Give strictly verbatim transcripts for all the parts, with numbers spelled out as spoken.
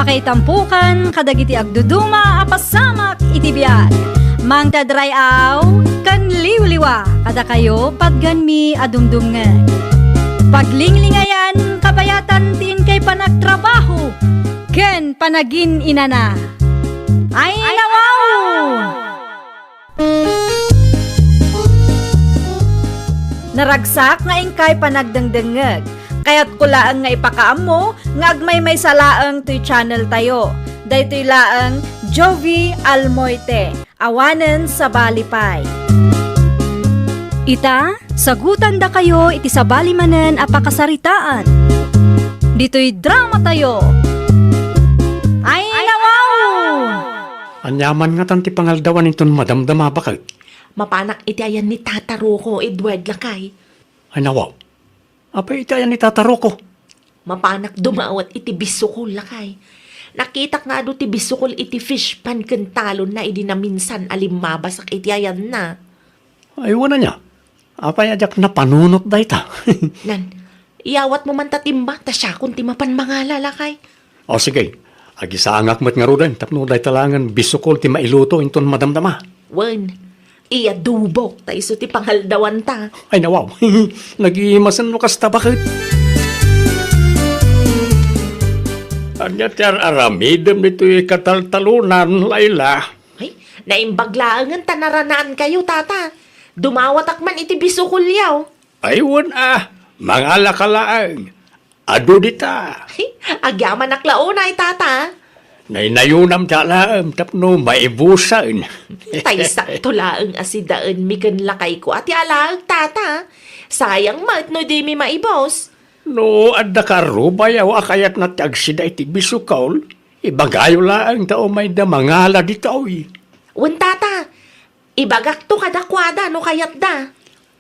Kaitampukan kadagiti agduduma a pasamak iti biag. Mangted ray-aw ken liwliwa kadakayo patganmi a dumdumngeg. Paglinglingayan, kabayatan ti inkay panagtrabaho ken panagin-inana. Ay, nawaw! Naragsak nga inkay panagdengdengngeg. Kayatko laeng nga ipakaammo nga agmaymaysa laeng toy channel tayo. Daytoy laeng Jovi Almoite, awanen sabali pay. Ita, sagutandakayo iti sabali manen a pakasaritaan. Ditoy drama tayo. Ay, nawaw! Aniaman ngatan ti pangaldawan inton madamdama, baket? Mapanak iti ayan ni Tata Rocco, Edward, lakay. Ay, nawaw. Apay iti ayan ni Tata Rocco? Mapanak dumawat iti bisukol, lakay. Nakitak nga adu ti bisukol iti fish pond ken talonna idi naminsan a limmabasak iti ayanna. Ay, wen ania. Apay a diak napanunot dayta? Nan, iyawatmo man ta timba, ta siakon ti mapan mangala, lakay. O, sige. Agisaangak met ngaruden tapno dayta laengen bisukol ti mailuto inton madamdama. Wen, iyadubok ta isu ti pangaldawanta. Ay, nawaw. Nagimasen no kasta, baket. Ania ti ar-aramidem ditoy kataltalonan, Laila? Ay, naimbag laengen ta naranaankayo, Tata. Dumawatak man iti bisukolyo. Ay, wen a, mangalaka laeng. Adu dita. Ay, agyamanak la unay, Tata. Naynayonam ta laeng tapno maibusen. Tay sakto laeng a sidaenmi ken lakayko a ti alaek, Tata. Sayang met no dimi maibus. No adda kaarrubayo a kayatna ti agsida iti bisukol, ibagayo laeng ta umayda mangala ditoy. Wen, Tata, ibagakto kadakuada no kayatda.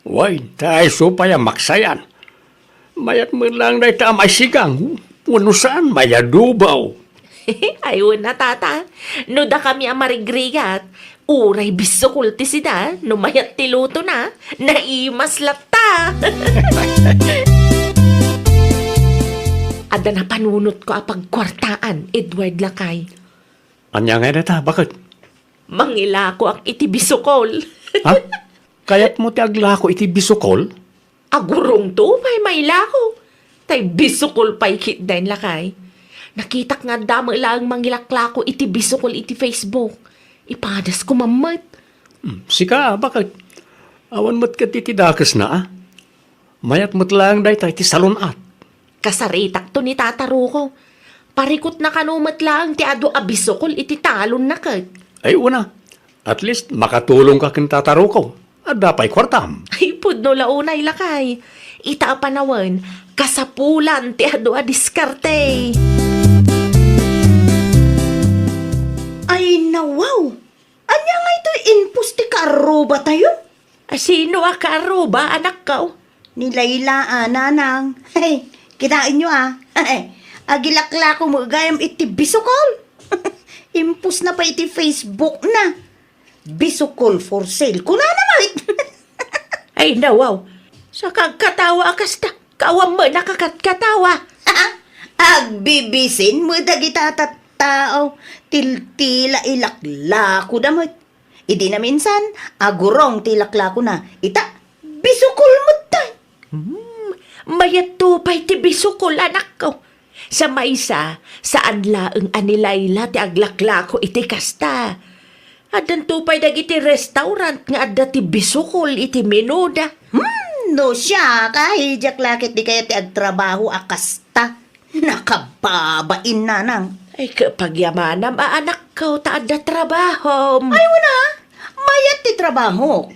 Wen, ta isu pay a maksayan. Mayat met laeng dayta a maisigang, wenno saan, mayadubaw. Ay, wen a, Tata. No dakami a marigrigat, uray bisukol ti sida, no mayat ti lutona, naimas latta. Adda napanunotko a pagkuartaan, Edward, lakay. Ania ngay dayta, baket? Mangilakoak iti bisukol. Ha? Kayatmo ti aglako iti bisukol? Agurongto pay mailako. Tay bisukol pay ketdin, lakay. Nakitak nga adda met laeng mangilaklako iti bisukol iti Facebook. Ipadasko man met. Hmm, sika, baket? Awan met ket iti dakesna, a? Mayat met laeng dayta iti salun-at. Kasaritakto ni Tata Rocco. Parikutna kano met laeng ti adu a bisukol iti talonna ket. Ay, wen a. At least, makatulongka ken Tata Rocco. Adda pay kuartam. Ay, pudno la unay, lakay. Ita a panawen, kasapulan ti adu a diskarte. Ay, nawaw! Ania ngay toy impus ti kaarrubatayo? A, sino a kaarruba, anakko? Ni Laila a, nanang. Hey, kitaenyo a. Agilaklako met gayam iti bisukol. Impusna pay iti Facebook na. Bisukol for sale. Kunana met. Ay, nawaw. Saka agkatawa a kasta. Kaawan met a kakatkatawa. Agbibisin met dagita a tattao. Tiltila ilaklakoda met. Idi naminsan, agurong ti laklakona. Ita, bisukol met tay. Hmm, mayatto pay ti bisukol, anakko. Sa maysa, saan laeng a ni Laila ti aglaklako iti kasta. Addanto pay dagiti restaurant nga adda ti bisukol iti menuda. Hmm, no siak, ay, diak la ketdi kayat ti agtrabaho a kasta. Nakababain, nanang. Ay, ket pagyamanam a anakko ta adda trabahom. Ay, wen a, mayat ti trabahok.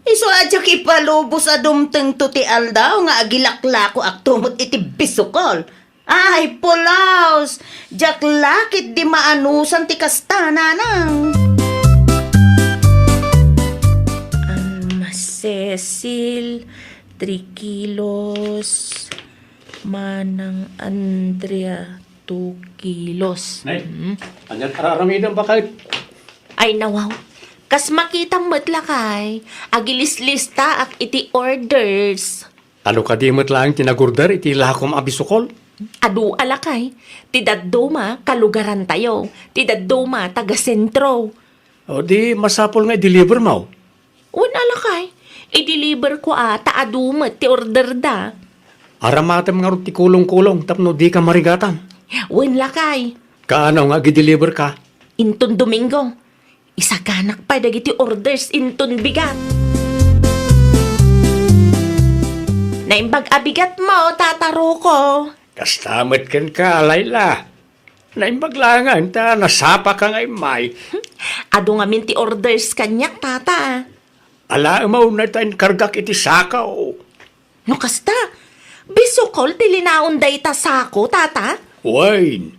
Isu a diak ipalubos a dumtengto ti aldaw nga agilaklakoakto met iti bisukol. Ay, pulaws! Diak la ketdi maanusan ti kasta, nanang. Alma Cecil, three kilos. Manang Andrea, two kilos. Nay, mm, ania't ar-aramidem, baket? Ay, nawaw. Kas makitam met lakay, agilislistaak iti orders. Ano kadi met laeng ti nagorder iti lakom a bisukol? Adu a lakay, ti dadduma kalugarantayo, ti dadduma taga-sentro. O di masapul nga i-deliver mo? Wen a lakay, i-deliver ko a ta adu met ti order da. Aramatem ngarud ti kulong-kulong tapno dika marigatan. Wen lakay. Kaano nga agi-deliver ka? Inton Domingo, isaganak pay dagiti orders inton bigat. Naimbag a bigat mo, Tata Rocco. Kasta met kenka, Layla. Naimbag laengen ta nasapaka nga immay. Adu ngamin ti orders kaniak, Tata. Alaem a unay ta inkargak iti sako. No kasta, bisukol ti linaon dayta sako, Tata? Wen,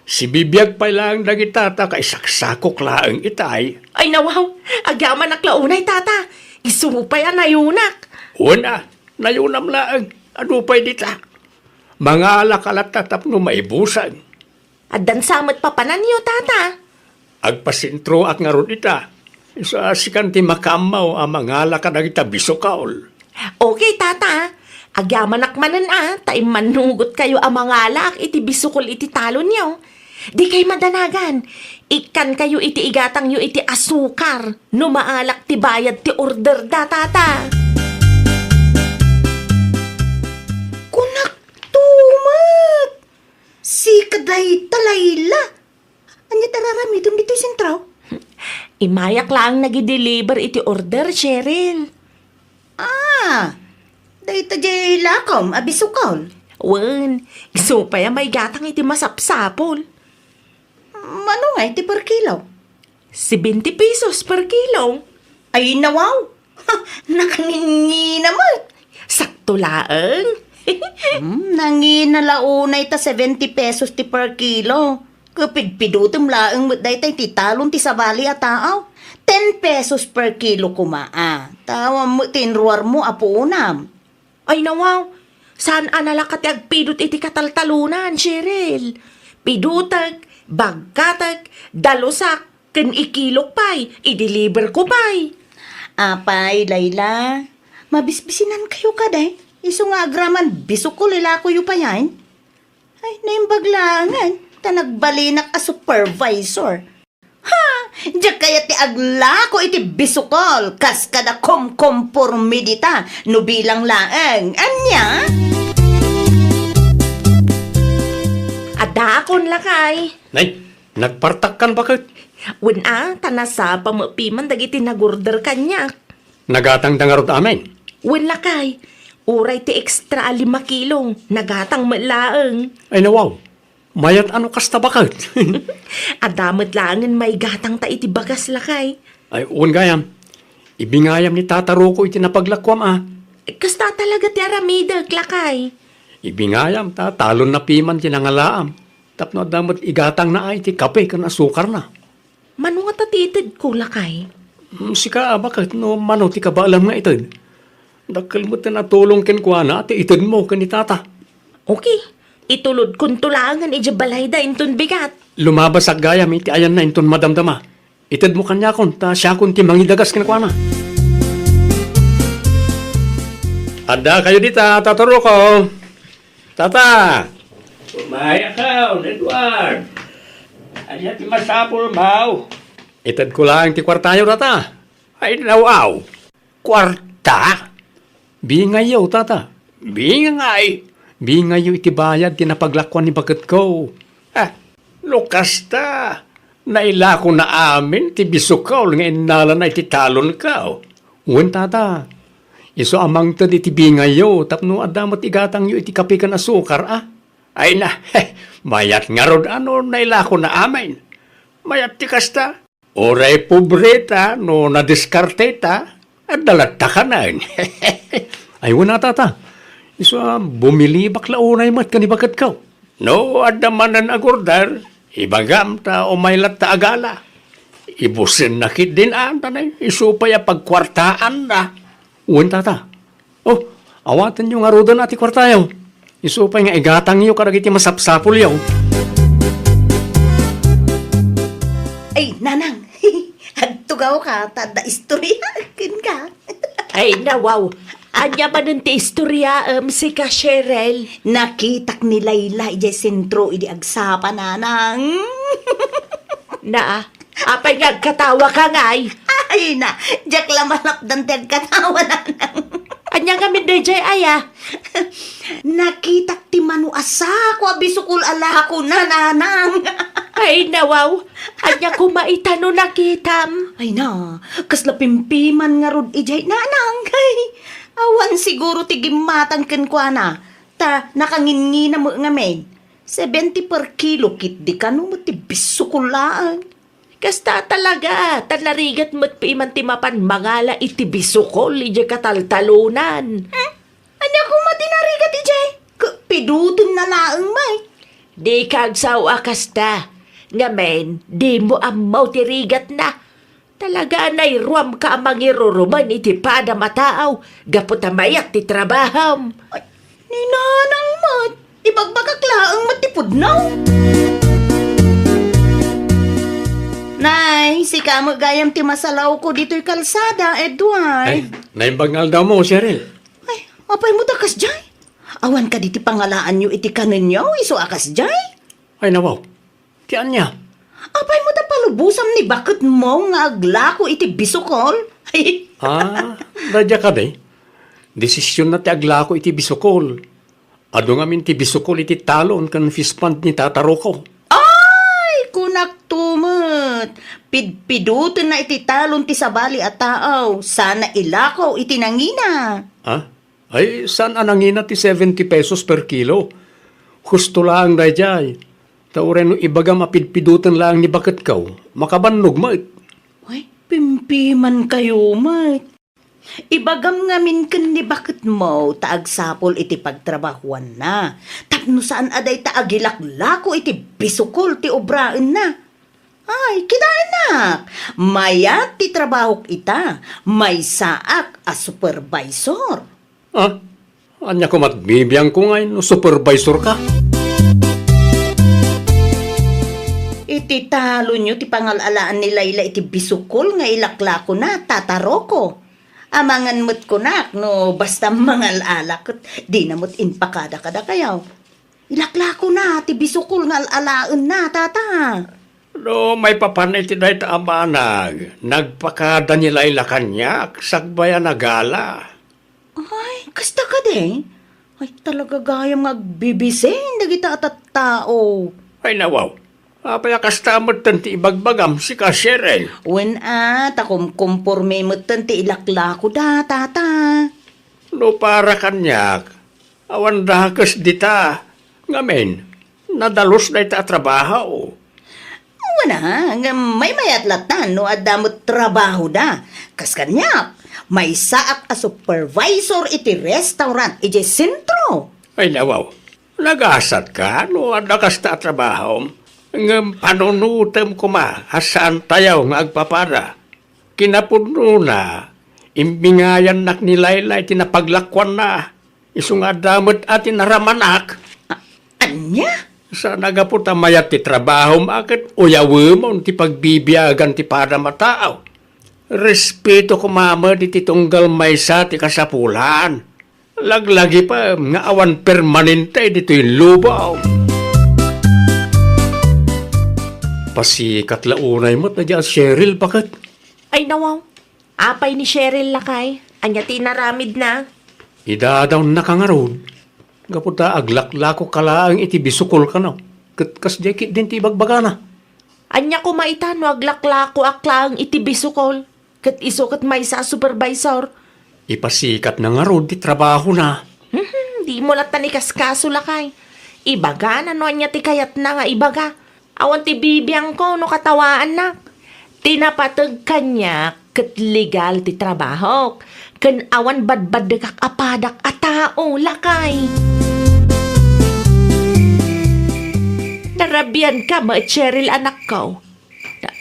sibibiag pay laeng dagita ta kaisaksakok laeng itay. Ay, nawaw, agyamanak la unay, Tata. Isu pay a nayunak. Wen a, nayunam laeng. Adu pay dita. Mangalaka latta tapno maibusen. Addan sa met papananyo, Tata? Agpasentroak ngarud ita. Isu a sikan ti makaammo a mangala kadagita bisukol. Okay, Tata. Agyamanak manen a, ta immannugot kayo a mangalaak iti bisukol iti talonyo. Di kay madanagan. Ikkan kayo iti igatangyo iti asukar no maalak ti bayad ti order da, Tata. Kunak tumet! Sika dayta, Layla. Ania ti ar-aramidem ditoy sentro? Immayak laeng nagi-deliver iti order, Cheryl. Ah, dayta diay lakom a bisukol. Wen, isu pay a maigatang iti masapsapul. Mano nga iti per kilo? Seventy pesos per kilo. Ay, nawaw! Nakangingina met. Sakto laeng. Hmm, nangina la unay ta seventy pesos ti per kilo. Kapidpidutem laeng met dayta iti talon ti sabali a tao. Ten pesos per kilo koma, a. Ta awan met ti inruarmo a puonam. Ay, nawaw, saan a nalaka ti agpidut iti kataltalonan, Cheryl. Pidutek, bagkatek, dalusak, ken ikilok pay, i-deliver ko pay. Apay, Layla, mabisbisinankayo kadi? Isu nga agraman bisukol ilakoyo payen? Ay, naimbag laengen, ta nagbalinak a supervisor. Ha! Diak kayat ti aglako iti bisukol kas kada komkomporme dita no bilang laeng. Ania? Addaakon, lakay. Nay, nagpartakkan baket. Wen a, ta nasapa met piman dagiti nagorder kaniak. Nagatangda ngarud amin? Wen, lakay. Uray ti extra a lima kilo, nagatang met laeng. Ay, nawaw. Mayat a no kasta baket. Adda met laengen maigatangta iti bagas, lakay. Ay, wen gayam. Ibingayam ni Tata Rocco iti napaglakuam a. Kasta talaga ti aramidek, lakay. Ibingayam ta talonna piman ti nangalaam. Tapno adda met igatangna a iti kape ken asukarna. Mano ngata ti itedko, lakay? Mm, sika a baket no mano ti kabaelam nga ited. Dakkel met ti natulong kenkuana ti itedmo ken ni Tata. Okay. Itulodkonto laengen idiay balayda inton bigat. Lumabasak gayam iti ayanna inton madamdama. Itedmo kaniakon, ta siakon ti mangidagas kenkuana. Adda kayo dita, Tata Rocco. Tata! Umayakaw, Edward! Ania ti masapulmo? Itedko laeng ti kuartayo, Tata. Ay, nawaw. Kuarta? Bingayyo, Tata. Bingay? Bingayyo iti bayad ti napaglakuan ni baketko. Ah, no kasta, nailakona amin ti bisukol nga innalana iti talonko. Wen, Tata. Isu a mangted iti bingayyo tapno adda met igatangyo iti kape ken asukar, a? Ay na, mayat ngarud a no nailakona amin. Mayat ti kasta. Uray pobreta no nadiskarteta, adda latta kanen. Ay, wen a, Tata. Isu a bumilibak la unay met ken ni baketko. No adda manen agorder, ibagam ta umay latta a gala. Ibusenna ketdin a, ta nay, isu pay a pagkuartaanna. Wen, Tata. Oh, awatenyo ngaruden a ti kuartayo. Isu pay nga igatangyo kadagiti masapsapulyo. Ay, Nanang, agtugawka ta adda istorya kenka. Ay, nawaw. Ania manen ti istoryaem, sika, Cheryl? Nakitak ni Layla idiay sentro idi agsapa, nanang. Naa, apay nga agkatawaka ngay? Ay na, diak la malapdan ti agkatawa, nanang. Ania ngamin daydiay aya? Nakitak ti mano a sako a bisukol a lakona, nanang. Ay, nawaw. Ania koma ita no nakitam? Ay na, kasla pimpiman ngarud idiay, nanang. Ay, awan siguro ti gimmatang kenkuana. Ta nakanginngina met ngamin. Seventy per kilo, ket di kano met ti bisukol laeng. Kasta talaga, ta narigat met piman ti mapan mangala iti bisukol idiay kataltalonan. Hmm? Ania koma ti narigat idiay? Ket pidotenna laeng met. Dika agsao a kasta. Ngamin, dimo ammo ti rigatna. Talaga a nairuamka a mangirurumen iti padam a taaw gapu ta mayat ti trabahom. Ay, ni nanang met, ibagbagak laeng met ti pudno. Nay, sika met gayam ti masalawko ditoy kalsada, Edward. Ay, naimbag nga aldawmo, Cheryl. Ay, apay met a kasdiay? Awan kadi ti pangalaanyo iti kanenyo, isu a kasdiay? Ay, nawaw. Ti ania? Apay met a palubosam ni baketmo nga aglako iti bisukol? Ah, daydiay kadi. Desisionna ti aglako iti bisukol. Adu ngamin ti bisukol iti talon ken fish pond ni Tata Rocco. Ay, kunakto met. Pidpidotenna iti talon ti sabali a taaw, sana ilako iti nangina. Ah? Ay, saan a nangina ti seventy pesos per kilo? Husto laeng daydiay. Ta uray no ibagam a pidpidoten laeng ni baketko, makabannog met. Ay, pimpimankayo met. Ibagam ngamin ken ni baketmo ta agsapul iti pagtrabahuanna. Tapno saan a dayta agilaklako iti bisukol ti obraenna. Ay, kidaennak! Mayat ti trabahok ita. Maysaak a supervisor. Ah, ania koma ti bibiangko ngay no supervisorka? Iti talonyo ti pangal-alaan ni Layla iti bisukol nga ilaklakona, Tata Rocco. Amangan met kunak no basta mangal-ala ket dina met impakada kadakayo. Ilaklakona ti bisukol nga al-alaenna, Tata. No maipapan iti dayta a banag, nagpakada ni Layla kaniak, sakbay a nagala. Ay, kasta kadi? Ay, talaga gayam nga agbibisin dagita a tattao. Ay, nawaw. Apay a kasta metten ti ibagbagam, sika, Cheryl? Wen a, ta kumkumporme metten ti ilaklakoda, Tata. No para kaniak, awan dakes dita. Ngamin, nadalus dayta a trabaho. Wen a, ngem maymayat latta no adda met trabahoda. Kas kaniak, maysaak a supervisor iti restaurant idiay sentro. Ay, nawaw. Nagasatka no adda kasta a trabaho, ngem panunotem koma a saantayo nga agpapada. Kinapudnona, imbingayannak ni Laylay ti napaglakoanna. Isu nga adda met a tinaramanak. A-, ania? Saan a gapu ta mayat ti trabahom a ket uyawemon ti pagbibiagan ti padam a tao. Respeto koma met iti tunggal maysa ti kasapulan. Laglagipem nga awan permanente ditoy lubong. Pasikat la unay met daydiay a Cheryl, baket? Ay, nawaw. Apay ni Cheryl, lakay? Ania ti inaramidna? Idadawannaka ngarud, gapu ta aglaklakoka laeng iti bisukol kano, ket kasdiay ketdin ti ibagbagana. Ania koma ita no aglaklakoak laeng iti bisukol, ket isu ket maysa a supervisor? Ipasikatna ngarud ti trabahona. Hmm, dimo latta ikaskaso, lakay. Ibagana no ania ti kayatna nga ibaga. Awan ti bibiangko no katawaannak. Ti napateg kaniak ket legal ti trabahok, ken awan badbaddekak a padak a tao, lakay. Narabianka met, Cheryl, anakko. Na-,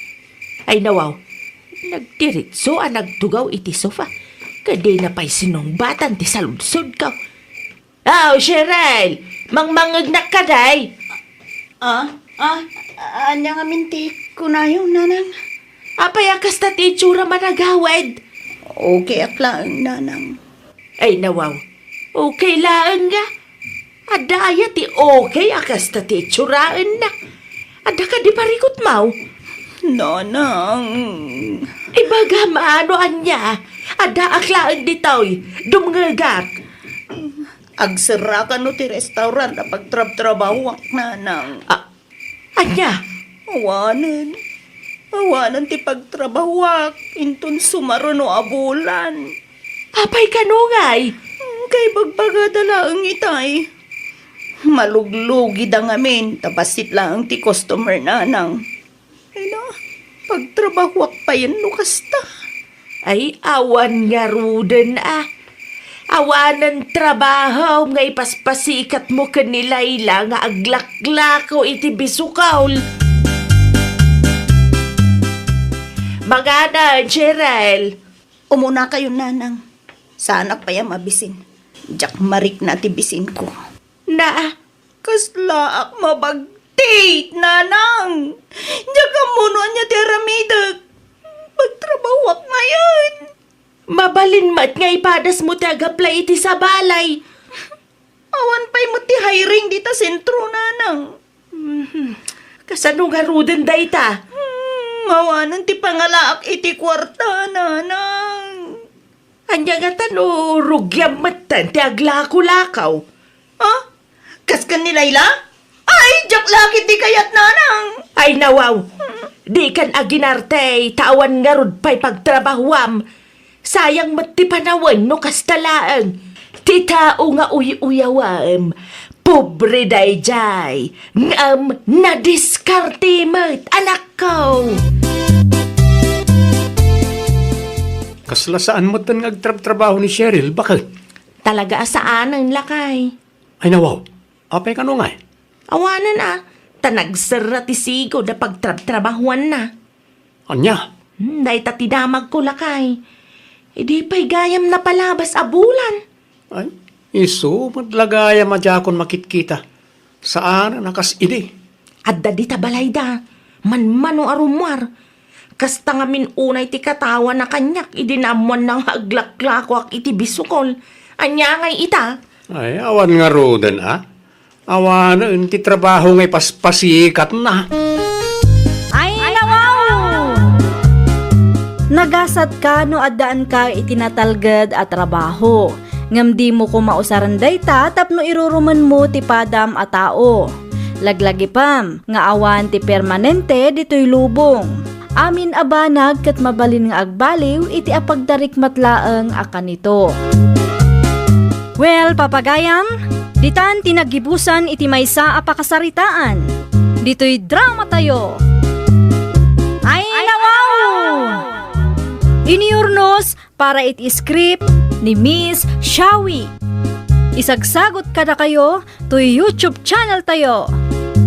ay, nawaw. Nagdiritso a nagtugaw iti sofa. Kadina pay sinungbatan ti saludsodko. Aw, Cheryl! Mangmangngegnak kadi? Ah, ah, ania ngamin ti kunayo, nanang? Apay a kasta ti itsuram a nagawid? Okay ak laeng, nanang. Ay, nawaw. Okay laeng nga. Adda aya ti okay a kasta ti itsuraenna? Adda kadi parikutmaw? Nanang. Ibagam a no ania. Addaak laeng ditoy. Dumngegak. Agserra kano ti restaurant a pagtrabtrabahoak, nanang. A-, Ania? Awanen. Awanen ti pagtrabahoak inton sumaruno a bulan. Apay kano ngay? Hmm, kaibagbagada laeng itay. Maluglugida ngamin ta bassit laeng ti customer, nanang. Ay na, pagtrabahoak payen no kasta. Ay, awan ngaruden a. Awanen trabaho nga ipaspasikatmo ken ni Laila nga aglaklako iti bisukol. Manganan, Cheryl. Umunakayon, nanang. Saanak pay a mabisin. Diak marikna ti bisinko. Na, Kaslaak mabagtit, nanang. Diak ammo no ania ti aramidek. Pagtrabahoak ngayen. Mabalin met nga ipadasmo ti agaplay iti sabalay. Awan pay met ti hiring dita sentro, nanang. Mhm. Kasano ngaruden dayta? Hmm, awanen ti pangalaak iti kuarta, nanang. Ania ngata no rugiam metten ti aglakolakaw? Ha? Kas ken ni Laila? Ay, diak la ketdi kayat, nanang. Ay, nawaw. Dikan aginarte, ta awan ngarud pay pagtrabahuam. Sayang met ti panawen no kasta laeng. Ti tao nga uy-uyawem, pobre daydiay, ngem nadiskarte met, anakko. Kasla saan metten nga agtrabtrabaho ni Cheryl, baket? Talaga a saanen, lakay. Ay, nawaw. Apay kano ngay? Awanen a, ta nagserra ti sigud a pagtrabtrabahuanna. Ania? Hmm, dayta ti damagko, lakay. Idi pay gayam napalabas a bulan. Ay, isu met la gayam a diakon makitkita. Saan a kas idi. Adda dita balayda. Manmano a rummuar. Kasta ngamin unay ti katawana kaniak idi naammoanna nga aglaklakoak iti bisukol. Ania ngay ita? Ay, awan ngaruden a. Awanen ti trabaho nga ipaspasikatna. Ay, nawaw! Nagasat ka no addaanka iti natalged a trabaho, ngem dimo koma usaren dayta tapno irurumenmo ti padam a tao. Laglagipem nga awan ti permanente ditoy lubong. Amin a banag ket mabalin nga agbaliw iti apagdarikmat laeng a kanito. Well, papagayam, ditan ti naggibusan iti maysa a pakasaritaan. Ditoy dramatayo. Ay, nawaw! Iniurnos para iti script ni Miss Shawi. Isagsagot kadakayo toy YouTube channel tayo,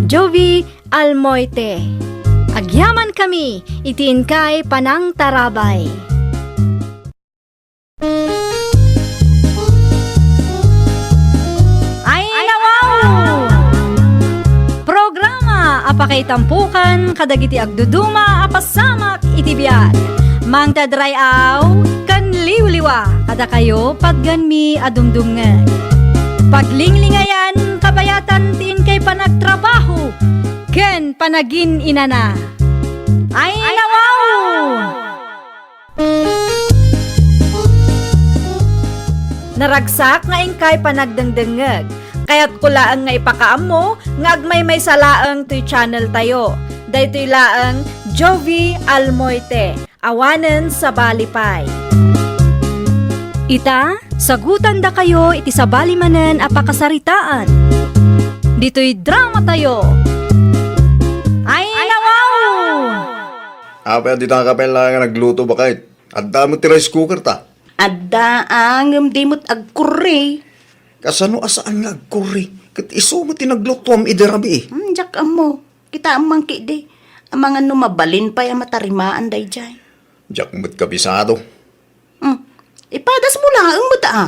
Jovi Almoite. Agyaman kami iti inkay panangtarabay. Ay, nawaw! Programa a pakaitampukan kadagiti agduduma a pasamak iti biag. Mangted ray-aw ken liwliwa kadakayo patgenmi a dumdumngeg. Paglinglingayan kabayatan ti inkay panagtrabaho ken panagin-inana. Ay, nawaw! Naragsak nga inkay panagdengdengngeg. Kayatko laeng nga ipakaammo nga agmaymaysa laeng toy channel tayo. Daytoy laeng Jovi Almoite. Awanen sabali pay. Ita, sagutandakayo iti sabali manen a pakasaritaan. Ditoy dramatayo. Ay, nawaw! Apay a dita ka pay laeng a nagluto, baket? Adda met ti rice cooker ta. Adda, a, ngem di met agkurre. Kasano a saan nga agkurre? Ket isu met ti naglutuam idi rabii. Hmm, diak ammo. Kitaem man ketdi. Amangan no mabalin pay a matarimaan daydiay. Diak met kabisado. Hmm. Ipadasmo laeng met, a.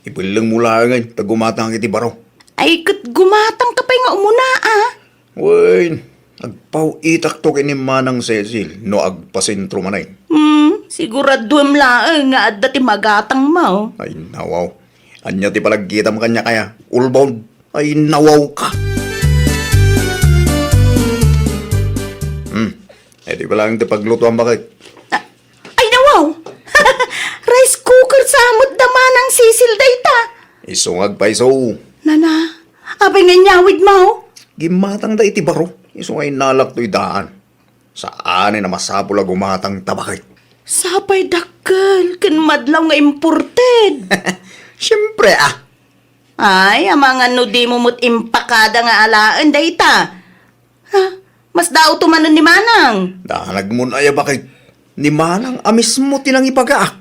Ibellengmo laengen ta gumatangak iti baro. Ay, ket gumatangka pay nga umuna, a. Wen, agpaw-itakto ken ni Manang Cecil no agpasentro manen. Hmm, siguraduem laeng nga adda ti magatangmo. Ay, nawaw. Ania ti panagkitam kaniak aya? Ulbod? Ay, nawaw ka. Hmm. Iti pa lang ti paglutuan, bakit? Ah, ay, nawaw! Rice cooker sa amot da manang Cecil dayta. Isu nga agpaiso. Nana, apay nga inyawid mo? Gimmatang da iti baro. Isu nga inalak to idaan. Saan a masapul a gumatang ta, bakit? Sapay dakkel ken madlaw nga imported. Siempre, ah. Ay, amangan no dimo met impakada nga alaen dayta. Ha? Mas daoto manen ni Manang. Danagmon aya, bakit? Ni Manang a mismo ti nangibagaak.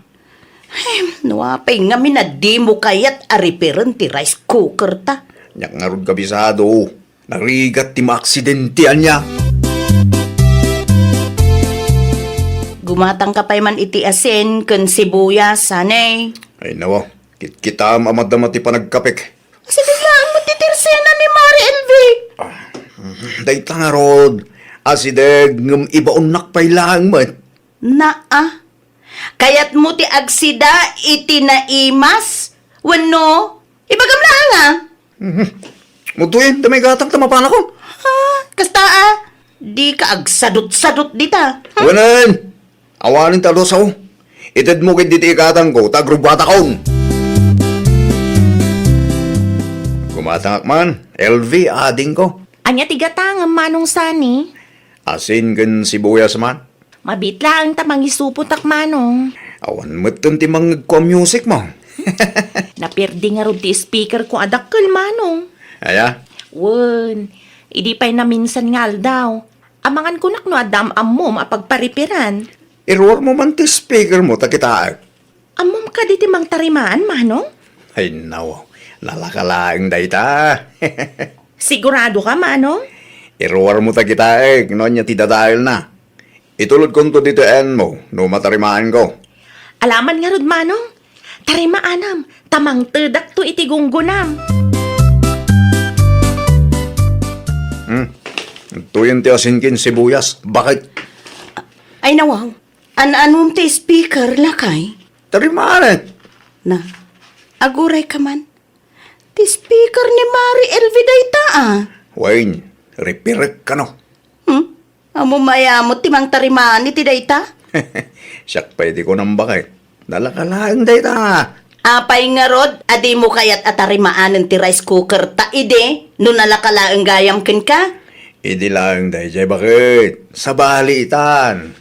Hem, no apay ngamin a dimo kayat a repairen ti rice cooker ta? Ania ngarud kabisado. Narigat ti maaksidente ania. Gumatangka pay man iti asin ken sibuyas, Sanay. Ay, nawa. Kitkitaem a madama ti panagkapek. Asideg laeng met ti tersena ni Mari Elvi. Ah, dayta ngarud. Asideg ngem ibaonnak pay laeng met. Naa. Kayatmo ti agsida iti naimas? Wenno, ibagam laeng a? Mhm. Mutuyen, ta may gatang ta mapanakon. Ha? Kasta a? Dika agsadut-sadut dita. Ha? Wenen! Awanen ta dua sao. Itedmo ketdi ti ikatangko, ta agrubbuatakon. Gumatangak man, L V, adingko. Ania ti gatangem, Manong Sani? Asin ken sibuyas man. Mabiit laeng ta mangisupotak, Manong. Awan metten ti mangngegko a music mo. Naperdi ngarud ti speakerko a dakkel, Manong. Aya? Wen, idi pay naminsan nga aldaw, amangan kunak no adda am-ammom a pagparipiran. Iruarmo man ti speakermo ta kitaek. Ammom kadi ti mangtarimaan, Manong? Ay, naw. Nalaka laeng dayta. Sigurado ka, Manong? Iruarmo ta kitaek no ania ti dadaelna. Itulodkonto ditoy ayanmo no matarimaanko. Alaman ngarud, Manong. Tarimaanam, ta mangtedakto iti gunggonam. Hmm. Tuyen ti asin ken sibuyas. Bakit? Ay, nawaw. An-anom ti speaker, lakay? Tarimaanen. Na, aguray ka man. Ti speaker ni Mari Elvi dayta, a. Wen, ripirek kano. Hmm? Ammom aya met ti mangtarimaan iti dayta? Siak pay ti kunam, bakit? Nalaka laeng dayta. Apay ngarud a dimo kayat a tarimaanen ti rice cooker ta idi no nalaka laeng gayam kenka? Idi laeng daydiay, bakit? Sabali itan.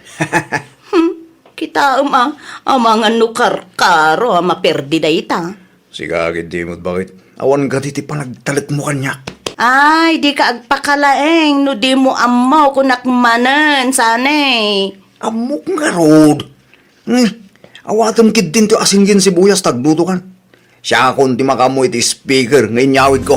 Hmm, kitaem a, amangan no karkaro a maperdi dayta. Sika ketdi met, bakit? Awan kadi ti panagtalekmo kaniak. Ay, dika agpakalaeng no dimo ammo, kunak manen, Sani. Ammok ngarud. Hmm, awatem ketdin ti asin ken sibuyas ta aglutokan. Siakon ti makaammo iti speaker nga inyawidko.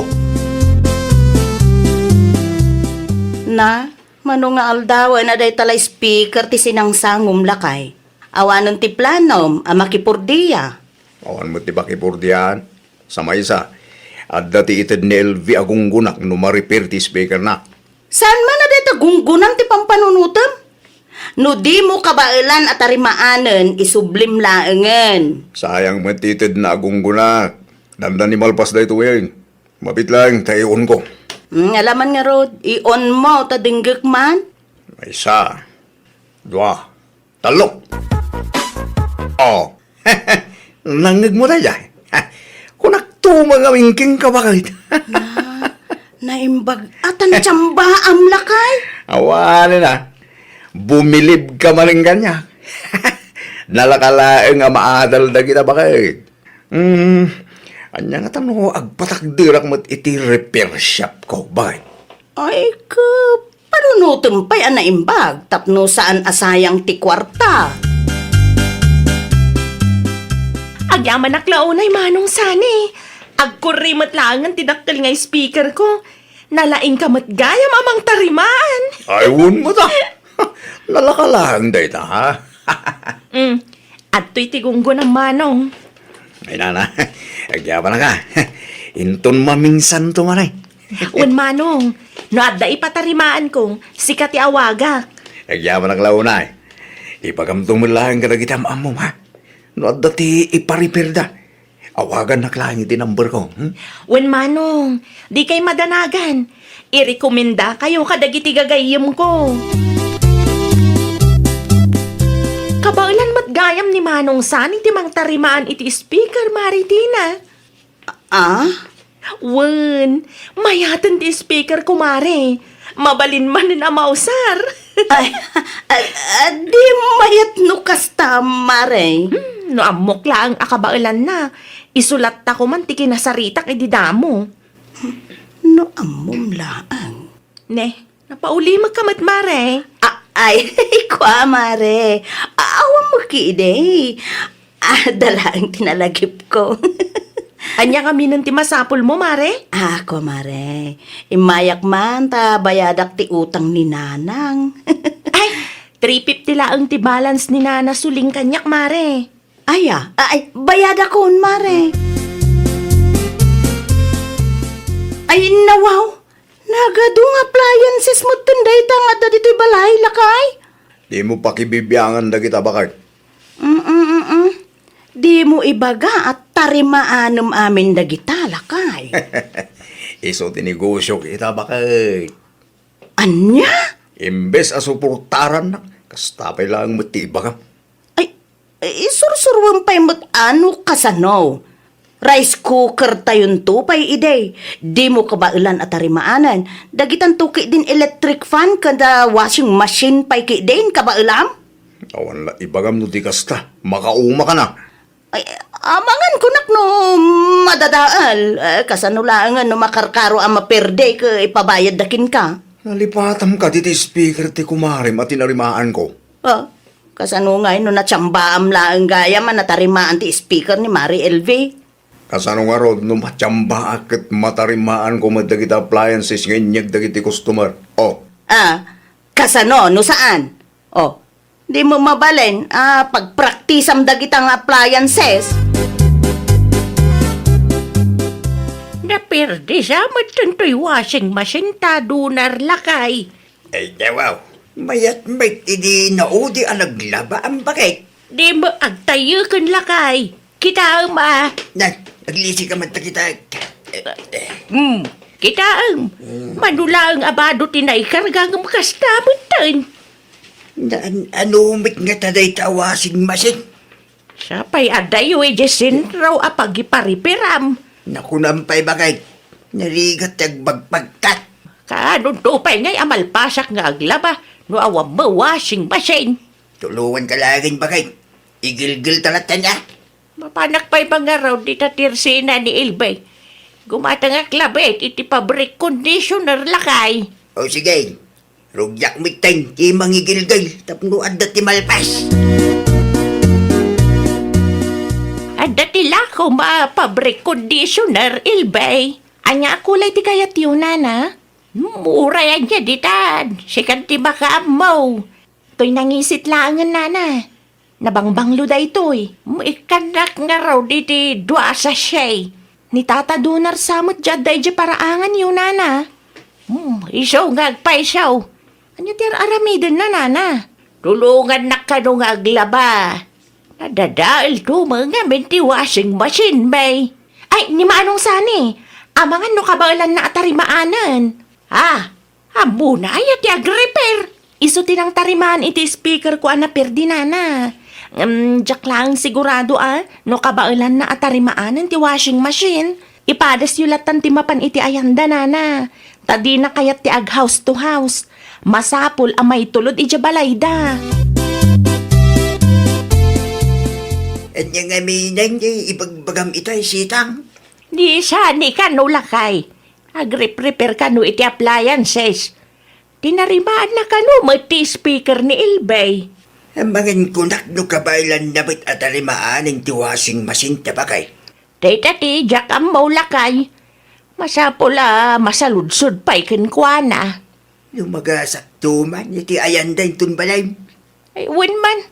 Na, mano nga aldawen a dayta la speaker ti sinangsangom, lakay? Awanen ti planom a makipordia? Awan met ti makipordiaan. Sa maysa, adda ti ited ni L V a gunggonak no ma-repair ti speakerna. Saan man a dayta gunggonam ti pampanunotem? No dimo kabaelan a tarimaanen, isublim laengen. Sayang met ti itedna a gunggonak. Dandani malpas daytoyen. Mabiit laeng ta i-on-ko. Hmm, alaman ngarud, i-on mo ta denggek man. Maysa, dua, tallo. Oh. Nangngegmo daydiay? Kunak tumang amin kenka, bakit? Na, naimbag-at a natsambaam, lakay. Awanen a. Bumilibka manen kaniak. Nalaka laeng a maadal dagita, bakit? Hmm, ania ngata no agpatakderak met iti repair shop ko, bakit? Ay, ka, panunotem pay a naimbag tapno saan a sayang ti kuarta. Agyamanak la unay, Manong Sani. Agkurri met laengen ti dakkel nga speaker ko. Nalaingka met gayam a mangtarimaan. Ay, wen met a. Nalaka laeng dayta, ha? Mm. Adtoy ti gunggonam, Manong. Ay, nana. Agyamanak a. Inton mamingsanto man, ay. Wen, Manong, no adda ipatarimaanko, sika ti awagak. Agyamanak la unay. Ibagamto met laeng kadagiti am-ammom, ha? No adda ti ipa-repairda. Awagannak laeng iti number ko, hmm? Wen, Manong, dikay madanagan. Irekomendakayo kadagiti gagayyemko. Kabaelan met gayam ni Manong Sani ti mangtarimaan iti speaker, Mare Dina. Ah? Wen, mayaten ti speaker, kumare. Mabalin manen a mausar. Ay, ah, ah, di mayat no kasta, mare. Hmm, no ammok laeng a kabaelanna, isulatko man ti kinasaritak idi damo. No ammom laeng. Ne, napaulimekka met, mare. Ah, ay, kua, mare. Awan mo ki idi. Ah, dalaeng ti nalagipko. Ania ngamin ti masapulmo, mare? Ah, kua, mare. Immayak man ta bayadak ti utang ni Nanang. Ay, three fifty laeng ti balance ni Nana Suling kaniak, mare. Ay, ah, ay, bayadakon, mare. Ay, nawaw. Nagadu nga appliances metten dayta nga adda ditoy balay, lakay? Dimo pakibibiangan dagita, baket. Mm, mm, mm. Dimo ibaga a tarimaanem amin dagita, lakay. Isu ti negosio kita, baket. Ania? Imbes a suportarannak, kasta pay laeng met ti ibagam. Ay, isursuruem pay met a no kasano. Rice cooker tayonto pay idi. Dimo kabaelan a tarimaanen. Dagitanto ketdin electric fan ken da washing machine pay ketdin, kabaelam? Awan la ibagam no di kasta. Makauma ka na. Ay, amangan kunak no madadael. Eh, kasano laengen no makarkaro a maperde ket ipabayadda kenka? Nalipatam kadi ti speaker ti kumarem a tinarimaanko. Ah, kasano ngay no natsambaam laeng gayam a natarimaan ti speaker ni Mare Elvie? Kasano ngarud no matsambaak ket matarimaanko met dagiti appliances nga inyeg dagiti customer? Oh. Ah, kasano no saan? Oh, dimo mabalin a pagpraktisam dagita nga appliances? Naperde sa met daytoy washing machine ta dunar, lakay. Ay, dawaw. Mayat met idi naudi a naglaba, am, baket. Dimo agtayyeken, lakay. Kitaem a. Na, aglisi ka man ta kita. Hmm, kitaem. Hmm. Mano laeng a bado ti naikarga ngem kasta metten. Na, an-, ano met ngata dayta a washing machine? Sapay addayo idiay sentro a pagipariperam. Nakunam pay, baket. Narigat ti agbagpagkat. Kaanonto pay ngay a malpasak nga aglaba no awan met washing machine? Tulonganka laeng, baket. Igilgilta latta, a. Mapanak pay mangarud dita tersina ni Elvie. Gumatangak labi iti fabric conditioner, lakay. O sige, rugyak metten ti mangigilgil tapno adda ti malpas. Adda ti lakom a fabric conditioner, Elvie. Ania a kulay ti kayatyo, nana? Hmm, uray ania ditan. Sikan ti makaammo. Toy nangisit laengen, nana. Nabangbanglo daytoy. Maikkannak ngarud iti dua a sachet. Ni Tata Dunar sa met diay adda idiay paraanganyo, nana. Hmm, isu nga agpayso. Ania ti ar-aramidenna, nana? Tulongannak kano nga aglaba. Nadadaelto met ngamin ti washing machine, bay. Ay, ni Manong Sani, amangan no kabaelanna a tarimaanen. Ah, ammona aya ti agrepair? Isu ti nangtarimaan iti speakerko a naperdi, nana. Ngem diak laeng sigurado a no kabaelanna a tarimaanen ti washing machine. Ipadasyo lattan ti mapan iti ayanda, nana. Ta dina kayat ti ag-house to house. Masapul a maitulod idiay balayda. Ania ngamin ti ibagbagam ita, Sitang? Ni Sani kano, lakay. Agreprepair kano iti appliances. Tinarimaanna kano met ti speaker ni Elvie. Amangan kunak no kabaelanna met a tarimaanen ti washing machine ta, baket. Dayta ti diak ammo, lakay. Masapul a masaludsod pay kenkuana. No magasakto man iti ayanda inton balay. Ay, wen man.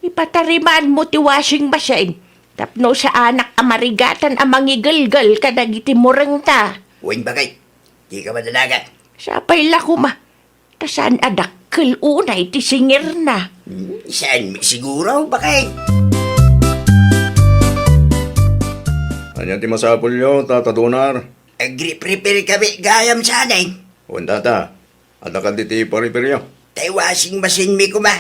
Ipatarimaanmo ti washing machine tapno saanak a marigatan a mangigelgel kadagiti murengta. Wen, baket. Dika madanagan. Sapay la koma. Ta saan a dakkel unay ti singirna. Hmm, saan siguro, baket? Yan ti masapulyo, Tata Donar. Agri-prepare kami gayam sanay. Wen, Tata. Adda kadi ti pariperyo? Tay washing machine mi koma.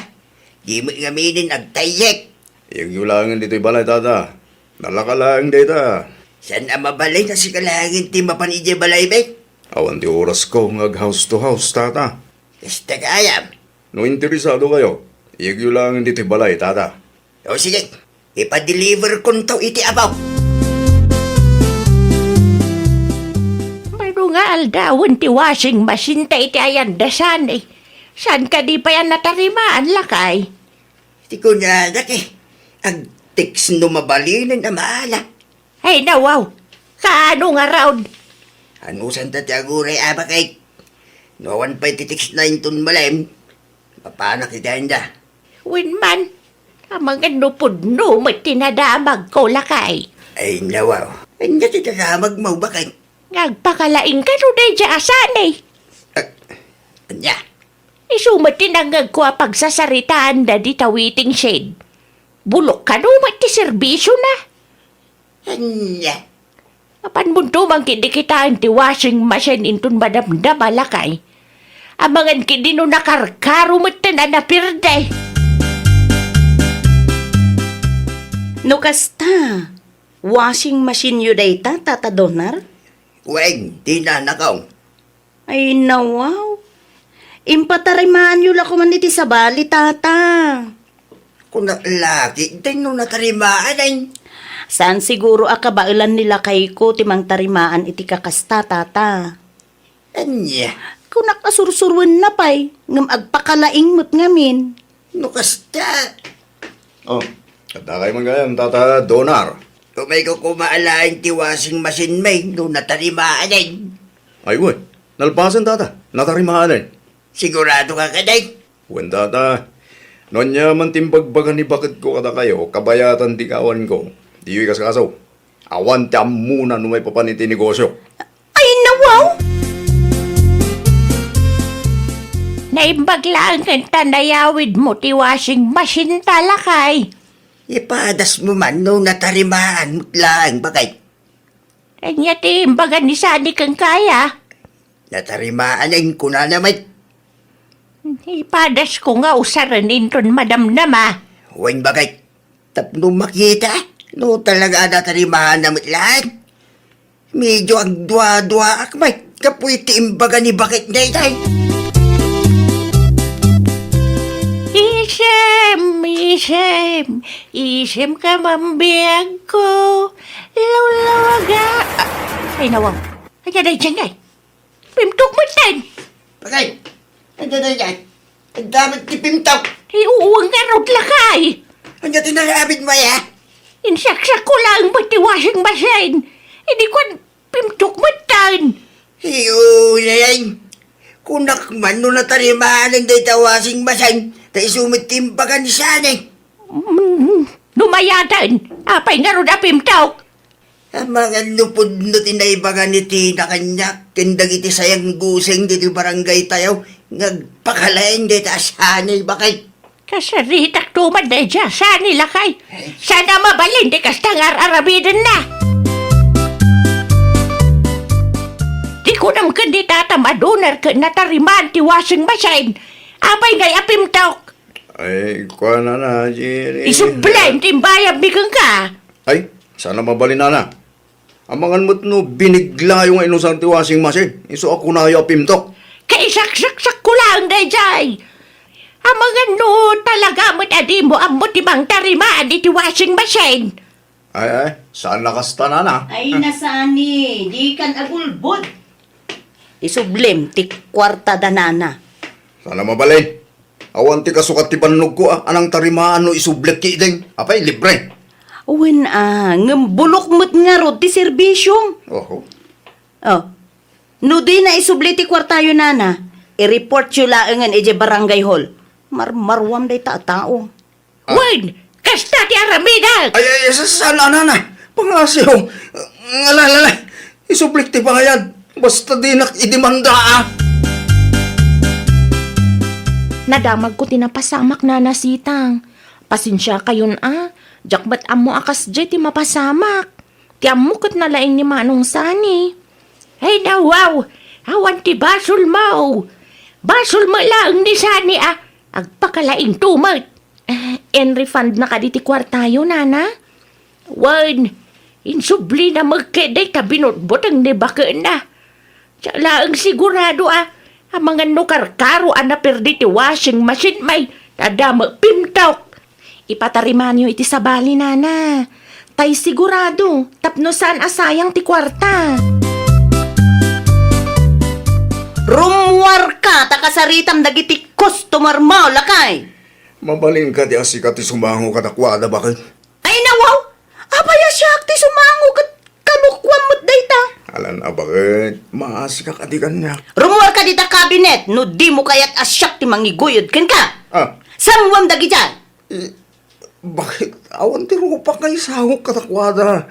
Di met ngaminen agtayyek. Iyegyo laengen ditoy balay, Tata. Nalaka laeng dayta. Saan a mabalin a sika laengen ti mapan idiay balay, bay? Awan ti orasko nga ag-house to house, Tata. Kasta gayam. No interesado kayo, iyegyo laeng ditoy balay, Tata. O sige, ipadeliver konto iti apo. Mano nga aldawen ti washing machine ta iti ayan da saan, eh. Saan kadi pay a natarimaan, lakay? Ti kunanak, eh. Ag-text no mabalinen a maala. Ay, nawaw. Kaano ngarud? Anusanta ti aguray, a, bakit? No awan pay ti text na inton malem, mapanak iti ayan da. Wen man, amangan no pudno met ti nadamagko, lakay. Ay, nawaw. Ania ti dadamagmo, bakit? Nga agpakalaing kano daydiay a saan, eh. Ah, ania? Isu met ti nangngegko a pagsasaritaanda dita waiting shed. Bulok kano met ti serbisyona. Ania? Apan munto man ketdi kitaen ti washing machine inton madamdama, lakay. Amangan ketdi no nakarkaro metten a naperde. No kasta, washing machine-yo dayta, Tata Donar? Wen, ti nanakong. Ay, nawaw. Impatarimaanyo la koman iti sabali, Tata. Kunak la ketdin no natarimaan, ay. Saan siguro a kabaelan ni lakayko ti mangtarimaan iti kakasta, Tata. Ania? Kunak a sursuruenna pay, ngem agpakalaing met ngamin. No kasta. Oh, adda kay man gayam, Tata Donar. Umayko koma alaen ti washing machine-mi no natarimaan, ay. Ay, wen. Nalpasen, Tata. Natarimaan, ay. Sigurado ka kadi? Wen, Tata. No ania man ti imbagbaga ni baketko kadakayo, kabayatan ti kawanko. Diyo ikaskaso. Awan ti ammona no maipapan iti negosyo. Ay, nawaw! Naimbag laeng ta nayawidmo ti washing machine-ta, lakay. Ipadasmo man no natarimaan met laeng, bakit? Ania ti imbaga ni Sani kenka, a? Natarimaan, kunana met. Ipadasko nga usaren inton madamdama. Wen, bakit? Tapno makita no talaga a natarimaanna met laeng. Medyo agduaduaak met gapu iti imbaga ni bakit daydiay. Isem, isem, isem ka man biagko. Lawlawaga. Ah, ay, nawaw. Ay, daydiay, ay. Pimtok metten. Bakit? Ania daydiay? Adda met ti pimtok. Ay, wen ngarud, lakay. Ania ti narabidmo, a? Insaksakko laeng met ti washing machine. Idi kuan, pimtok metten. Ay, unayen. Kunak man no natarimaan dayta washing machine, ta isu met ti imbaga ni Sani. Mm, no mayaten, apay ngarud a pimtok? Amangan no pudno ti naibaga ni Tina kaniak ken dagiti sayangguseng ditoy barangaytayo nga agpakalaing dayta a Sani, bakit? Kasaritakto man daydiay a Sani, lakay. Saan a mabalin ti kasta nga ar-aramidenna. Di kunam ken ni tatam a Donar ket natarimaan ti washing machine. Apay ngay a pimtok? Ay, kuana na, Jerry. Isubli ti imbayadmi kenka. Ay, saan a mabalin, nana. Amangan met no biniglayo nga inusar ti washing machine. Isu a kunayo a pimtok. Kaisaksaksakko laeng daydiay. Amangan no talaga met a dimo ammo ti mangtarimaan iti washing machine. Ay, ay, saan a kasta, nana? Ay, na Sani, dikan agulbod. Isublim ti kuartada, nana. Saan a mabalin. Awan ti kasukat ti bannogko, a, a nangtarimaan no isublik ketdin. Apay, libre. Wen, a, ngem bulok met ngarud ti serbisyo. Oho. Oh. No dina isubli ti kuartayo, nana, i-reportyo laengen idiay barangay hall. Marmaruam dayta a tao. Ah. Wen, kasta ti aramidek! Ay, ay, sa-, saan a, nana? Pangasiw. Ngala, ngala. Isublik ti bayad. Basta dinak idemanda, a. Nadamagko ti napasamak, Nana Sitang. Pasensiakayon, a. Diak met ammo a kasdiay ti mapasamak. Ti ammo ket nalaing ni Manong Sani. Ay, nawaw! Awan ti basolmo! Basolmo laeng ni Sani a agpakalaing tumet. Eh, in-refund na kadi ti kuartayo, nana? Wen, insublina met ket dayta binutbuteng ni bakenna. Siak laeng sigurado a, amangan no karkaro a naperdi ti washing machine may, ta adda met pimtok. Ipatarimanyo iti sabali, nana. Tay sigurado, tapno saan a sayang ti kuarta. Rummuarka ta kasaritam dagiti customer mo, lakay. Mabalin kadi a sika ti sumango kadakuada, baket? Ay, nawaw! Apay a siak ti sumango ket kalukuam met dayta? Alan a baket, maasika kadi kaniak. Rummuarka dita kabinet no dimo kayat a siak ti mangiguyod kenka. Ah. Sanguam dagijay. Eh, baket, awan ti rupak nga isangok kadakuada.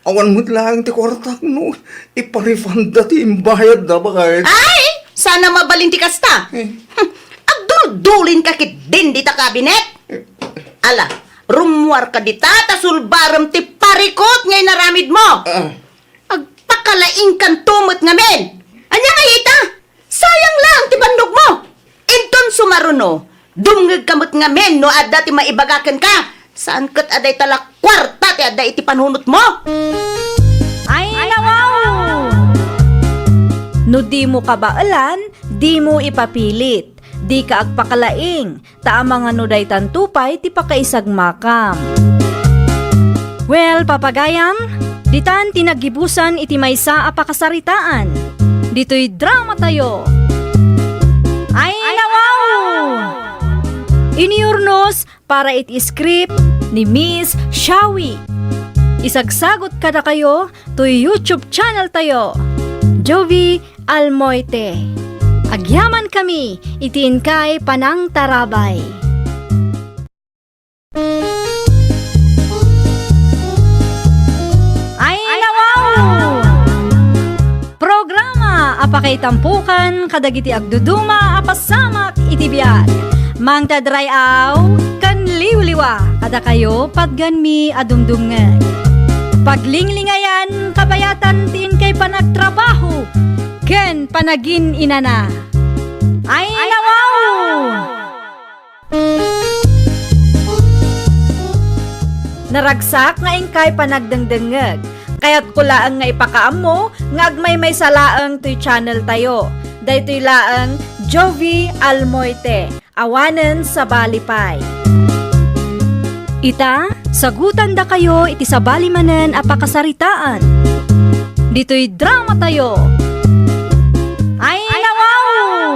Awan met laeng ti kuartak no iparefunda ti imbayadda, baket. Ay! Saan a mabalin ti kasta. Eh. Hmm, agduldulinka ketdin dita kabinet? Eh. Ala, rummuarka dita ta sulbarem ti parikut nga inaramidmo. Ah. Agpakalaingkanto met ngamin. Ania ngay ita? Sayang laeng ti bannogmo. Inton sumaruno, dumngegka met ngamin no adda ti maibaga kenka. Saan ket a dayta la kuarta ti adda iti panunotmo? Ay, nawaw! No dimo kabaelan, dimo ipapilit. Dika agpakalaing, ta amangan no daytanto pay ti pakaisagmakam. Well, papagayam, ditan ti naggibusan iti maysa a pakasaritaan. Ditoy dramatayo. Ay, nawaw! Iniurnos para iti script ni Miss Shawi. Isagsagot kadakayo toy YouTube channel tayo, Jovie Almoite. Agyamankami iti inkay panangtarabay. Ay, nawaw! Programa a pakaitampukan kadagiti agduduma a pasamak iti biag. Mangted ray-aw ken liwliwa kadakayo patgenmi a dumdumngeg. Paglinglingayan kabayatan ti inkay panagtrabaho ken panagin-inana. Ay, nawaw! Naragsak nga inkay panagdengdengngeg. Kayatko laeng nga ipakaammo nga agmaymaysa laeng toy channel tayo. Daytoy laeng Jovie Almoite. Awanen sabali pay. Ita, sagutandakayo iti sabali manen a pakasaritaan. Ditoy dramatayo. Ay, nawaw!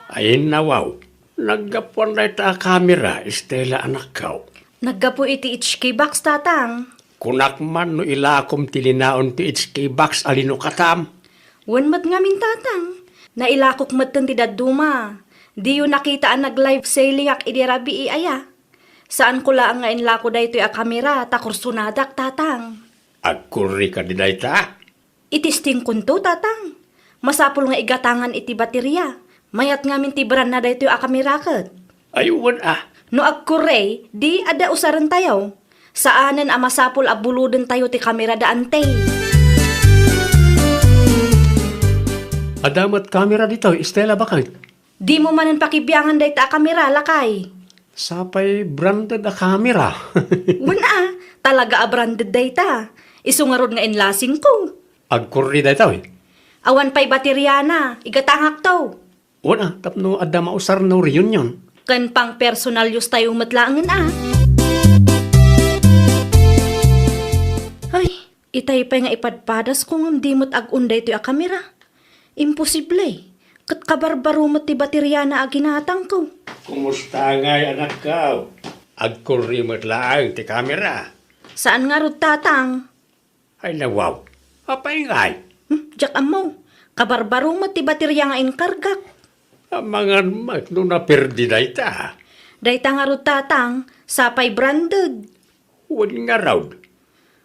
Ay, nawaw! Naggapuan dayta a kamera, Estela, anakko. Naggapu iti H K box, tatang. Kunak man no ilakom ti linaon ti H K box a linukatam. Wen met ngamin, tatang. Nailakok metten ti dadduma. Diyo nakita a nag-live selling-ak idi rabii aya. Saanko laeng nga inlako daytoy a kamera ta kursonadak, tatang. Agkurri kadi dayta? Itestingkonto, tatang. Masapul nga igatangan iti bateria. Mayat ngamin ti brandna daytoy a kamera ket. Ay, wen a. No agkurre, di adda usarentayo. Saanen a masapul a bulodentayo ti kamera da ante. Adda met kamera ditoy, Estela, baket? Dimo manen pakibiangan dayta a kamera, lakay. Sapay branded a kamera. Wen a, talaga a branded dayta. Isu ngarud nga inlasingko. Agkurri daytoy. Awan pay bateriana, igatangakto. Wen a, tapno adda mausar no reunion. Ken pang-personal use tayo met laengen a. Ay, itay pay nga ipadpadasko ngem di met ag-on daytoy a kamera. Imposible. Ket kabarbaro met ti bateriana a ginatangko. Kumusta ngay, anakko? Agkurri met laeng ti kamera. Saan ngarud, tatang? Ay, nawaw. Apay ngay? Hmm, diak ammo. Kabarbaro met ti bateria nga inkargak. Amangan met no naperdi dayta. Dayta ngarud, tatang, sapay branded. Wen ngarud.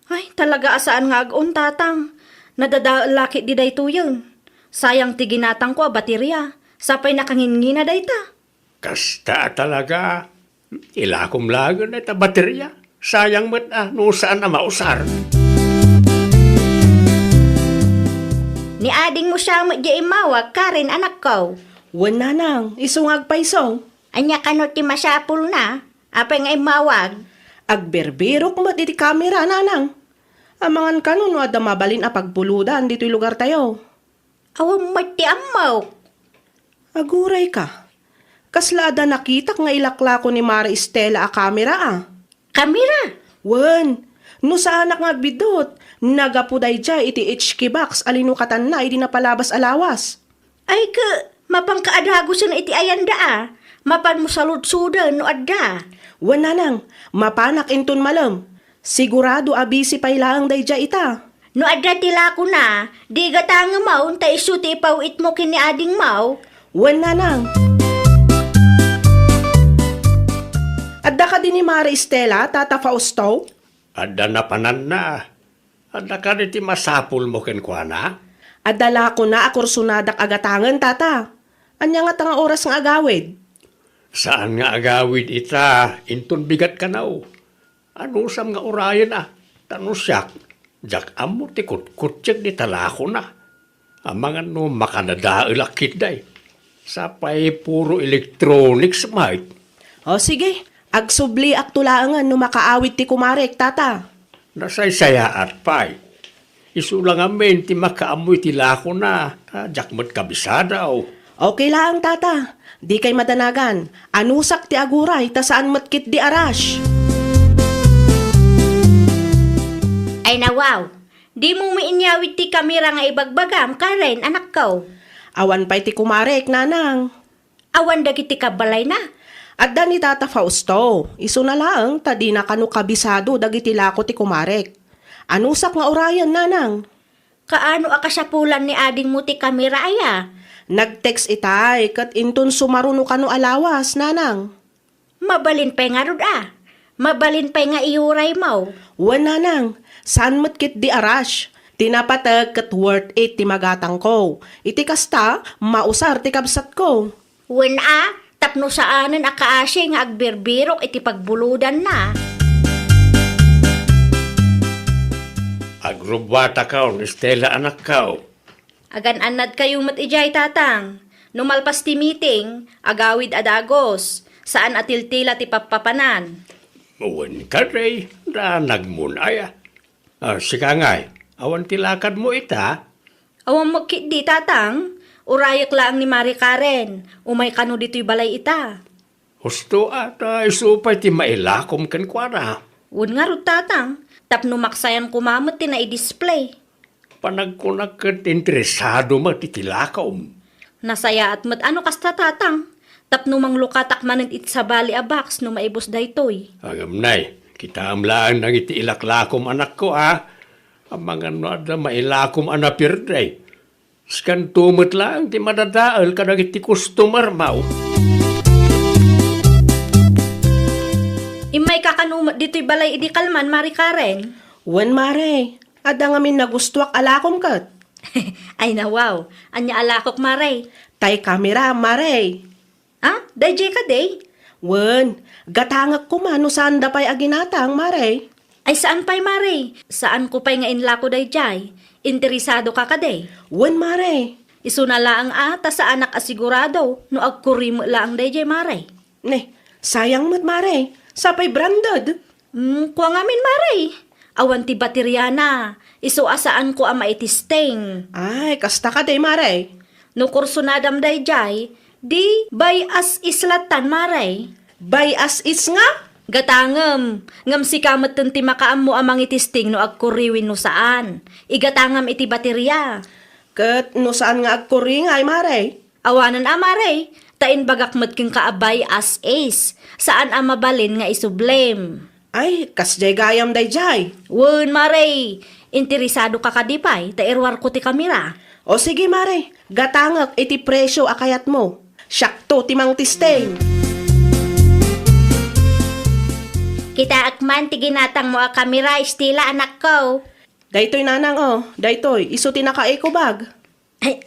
Ay, talaga a saan nga ag-on, tatang. Nadadael la ketdi daytoyen. Sayang ti ginatangko a bateria. Sapay nakangingina dayta. Kasta a talaga. Ilakom laengen dayta bateria. Sayang met a no saan a mausar. Kasta met diay immawag, Karen, anakko. Wen, nanang, isu nga agpayso. Ania kano ti masapulna? Apay nga immawag? Agbirbirok met iti kamera, nanang. Amangan kano no adda mabalin a pagpuludan ditoy lugartayo. Awan met ti ammok. Agurayka. Kasla adda nakitak nga ilaklako ni Mare Estela a kamera, a? Kamera? Wen, no saanak nga agbiddut, nagapu daydiay iti H K box a linukatanna idi napalabas a lawas. Ay, ke, mapanka a dagusen iti ayanda, a. Mapanmo saludsoden no adda. Wen, nanang, mapanak inton malem. Sigurado a busy pay laeng daydiay ita. No adda ti lakona, di gatangem, aw, ta isu ti ipaw-itmo ken ni adingmo. Wen, nanang. Adda kadi ni Mare Estela, Tata Fausto? Adda napananna. Adda kadi ti masapulmo kenkuana? Adda lakona a kursonadak a gatangen, Tata. Ania ngata nga oras nga agawid? Saan nga agawid ita, inton bigat kano. Anusam nga urayen, a? Ta no siak, diak ammo ti kutkuttiek dita lakona. Amangan no makanadaelak ketdi. Sapay puro electronics met. O sige, agsubliakto laengen no makaawid ti kumarek, Tata. Nasaysayaat pay. Isu la ngamin ti makaammo iti lakona, ta diak met kabisado. Okay laeng, Tata. Dikay madanagan. Anusak ti aguray, ta saan met ketdi a rush. Ay, nawaw. Dimo met inyawid ti kamera nga ibagbagam, Karen, anakko. Awan pay ti kumarek, nanang. Awan dagiti kabalayna. Adda ni Tata Fausto. Isuna laeng ta dina kano kabisado dagiti lako ti kumarek. Anusak nga urayen, nanang? Kaano a kasapulan ni adingmo ti kamera, aya? Nag-text itay ket inton sumaruno kano a lawas, nanang. Mabalin pay ngarud, a. Mabalin pay nga iyuraymo. Wen, nanang, saan met ketdi a rush. Ti napateg ket worth it ti magatangko. Iti kasta, mausar ti kabsatko. Wen a, tapno saanen a kaasi nga agbirbirok iti pagbulodanna. Agrubbuatakon, Estela, anakko. Agan-annadkayo met idiay, Tatang. No malpas ti meeting, agawid a dagus. Saan a tiltila ti pappapanan. Wen kadi, danagmon aya. Ah, sika ngay, awan ti lakadmo ita? Awan met ketdi, Tatang. Urayek laeng ni Mari Karen. Umay kano ditoy balay ita. Husto a, ta isu pay ti mailakom kenkuana. Wen ngarud, Tatang, tapno maksayan koma met ti naidisplay. Panagkunak ket interesado met iti lakom. Nasayaat met a no kasta, Tatang, tapno manglukatak manen iti sabali a box no maibus daytoy. Ngem nay, kitaem laeng dagiti ilaklakom, anakko, a. Amangan no adda mailakom a napierde. Sikanto met laeng ti madadael kadagiti customer-mo. Immayka kano met ditoy balay idi kalman, Mari Karen? Wen, Mare. Adda ngamin nagustuak a lakom ket. Ay, nawaw. Ania a lakok, Mare? Tay kamera, Mare. Ah, daydiay kadi? Wen, gatangek koma no saanda pay a ginatang, Mare. Ay, saan pay, Mare. Saanko pay nga inlako daydiay. Interesadoka kadi? Wen, Mare. Isuna laeng a, ta saanak a sigurado no agkurri met laeng daydiay, Mare. Ne, sayang met, Mare. Sapay branded. Hmm, kua ngamin, Mare. Awan ti bateriana. Isu a saanko a maitesting. Ay, kasta kadi, Mare. No kursunadam daydiay, di buy as is lattan, Mare. Buy as is nga? Gatangem, ngem sika metten ti makaammo a mangitesting no agkurri wenno saan. Igatangam iti bateria. Ket no saan nga agkurri ngay, Mare? Awanen a, Mare, ta imbagak met kenka a buy as is. Saan a mabalin nga isublem. Ay, kasdiay gayam daydiay. Wen, Mare, interesadoka kadi pay, ta iruarko ti kamera. O sige, Mare, gatangek iti presio a kayatmo. Siakto ti mangtesting. Kitaek man ti ginatangmo a kamera, Estela, anakko. Daytoy, nanang, o. Daytoy, isu ti naka-eco bag. Ay,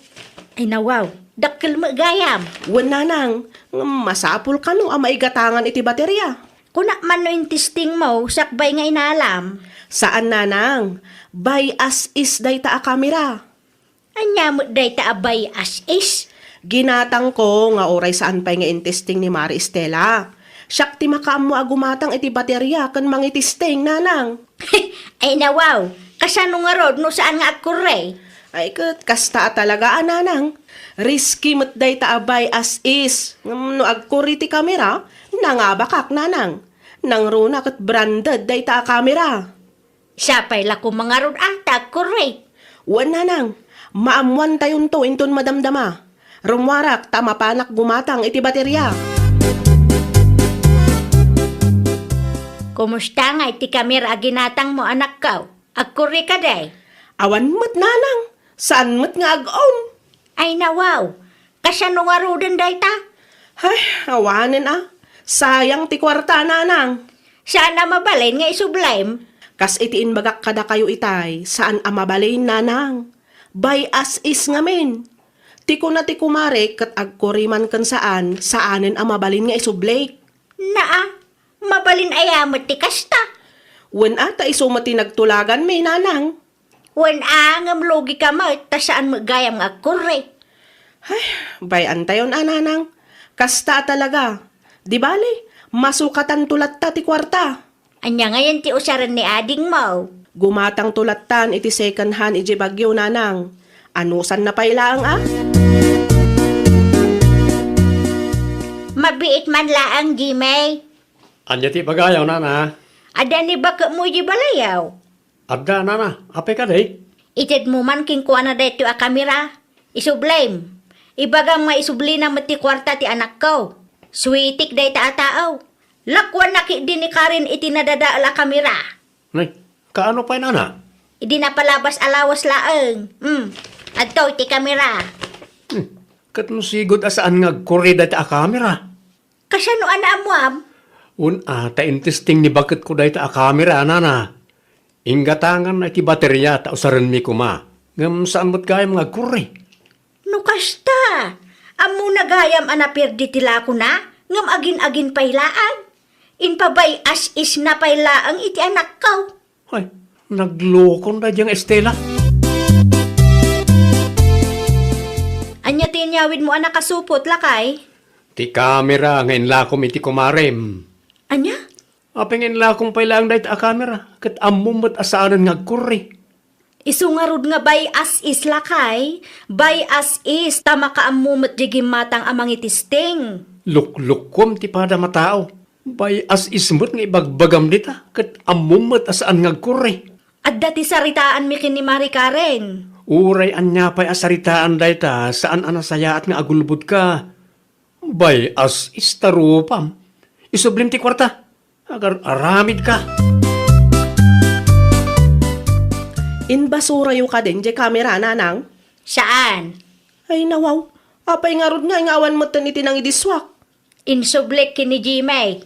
ay, nawaw. Dakkel met gayam. Wen, nanang, ngem masapul kano a maigatangan iti bateria. Kunak man no intestingmo, sakbay nga inalam. Saan, nanang. Buy as is dayta a kamera. Ania met dayta a bay-as-is? Ginatangko nga uray saan pay nga intesting ni Mari Estela. Siak ti makaammo a gumatang iti bateria ken mangitesting, nanang. Ay nawaw, kasano ngarud no saan nga agkurre? Ay ket kasta a talaga a, nanang. Risky met dayta a bay-as-is. Ngem no agkurre ti kamera, nangabakak, nanang. Nangruna ket branded dayta a kamera. Sapay la koma ngarud a ta agkurre. Wen, nanang, maammoantayonto inton madamdama. Rummuarak ta mapanak gumatang iti bateria. Kumusta ngay ti kamera a ginatangmo, anakko? Agkurre kadi? Awan met, nanang. Saan met nga ag-on. Ay nawaw, kasano ngaruden dayta? Ay, awanen a. Sayang ti kuarta, nanang. Saan a mabalin nga isublem? Kas iti imbagak kadakayo itay, saan a mabalin, nanang. Bay-as-is ngamin. Ti kuna ti kumare ket agkuriman ken saan, saanen a mabalin nga isublek. Naa, mabalin aya met ti kasta? Wen a, ta isu met ti nagtulaganmi, nanang. Wen a, ngem lugi ka met, ta saan met gayam nga agkurre. Ay, bay-antayon a, nanang. Kasta a talaga. Di bale, masukatanto latta ti kuarta. Ania ngayen ti usaren ni adingmo? Gumatangto lattan iti second hand idiay Baguio, nanang. Anusanna pay laeng a? Mabiit man laeng, Jimmy. Ania ti ibagayo, nana? Adda ni baketmo idiay balayaw. Adda, nana. Apay kadi? Itedmo man kenkuana daytoy a kamera. Isublem. Ibagam nga isublina met ti kuarta ti anakko. Suitik dayta a tao. Lakuanna ketdi ni Karen iti nadadael a kamera. Nay, kaano pay, nana? Idi napalabas a lawas laeng. Hmm. Adtoy ti kamera. Hmm. Ket no sigud a saan nga agkurre dayta a kamera? Kasano a naammuam? Wen a, ta intesting ni baketko dayta a kamera, nana. Inggatanganna iti bateria ta usarenmi koma. Ngem saan met gayam nga agkurre. No kasta, ammona gayam a naperdi ti lakona, ngem agin-agin pay laeng. Impabay-as-isna pay laeng iti anakko. Ay, naglokon daydiay nga Estela. Ania ti inyawidmo a nakasupot, lakay? Ti kamera nga inlakom iti kumarem. Ania? Apay nga inlakom pay laeng dayta a kamera, ket ammom met a saanen nga agkurre. Isu ngarud nga bay-as-is, lakay, bay-as-is ta makaammo met diay gimmatang a mangitesting. Luklukkom ti padam a tao. Bay-as-is met nga ibagbagam dita, ket ammom met a saan nga agkurre. Adda ti saritaanmi ken ni Mari Karen. Uray ania pay a saritaan dayta, saan a nasayaat nga agulbodka. Bay-as-is ta rupam. Isublem ti kuarta. Agar-aramidka. Inbasurayo kadin diay kamera, nanang? Saan? Ay, nawaw. Apay ngarud nga ingawan metten iti nangidisuak? Insublek ken ni Jimmy.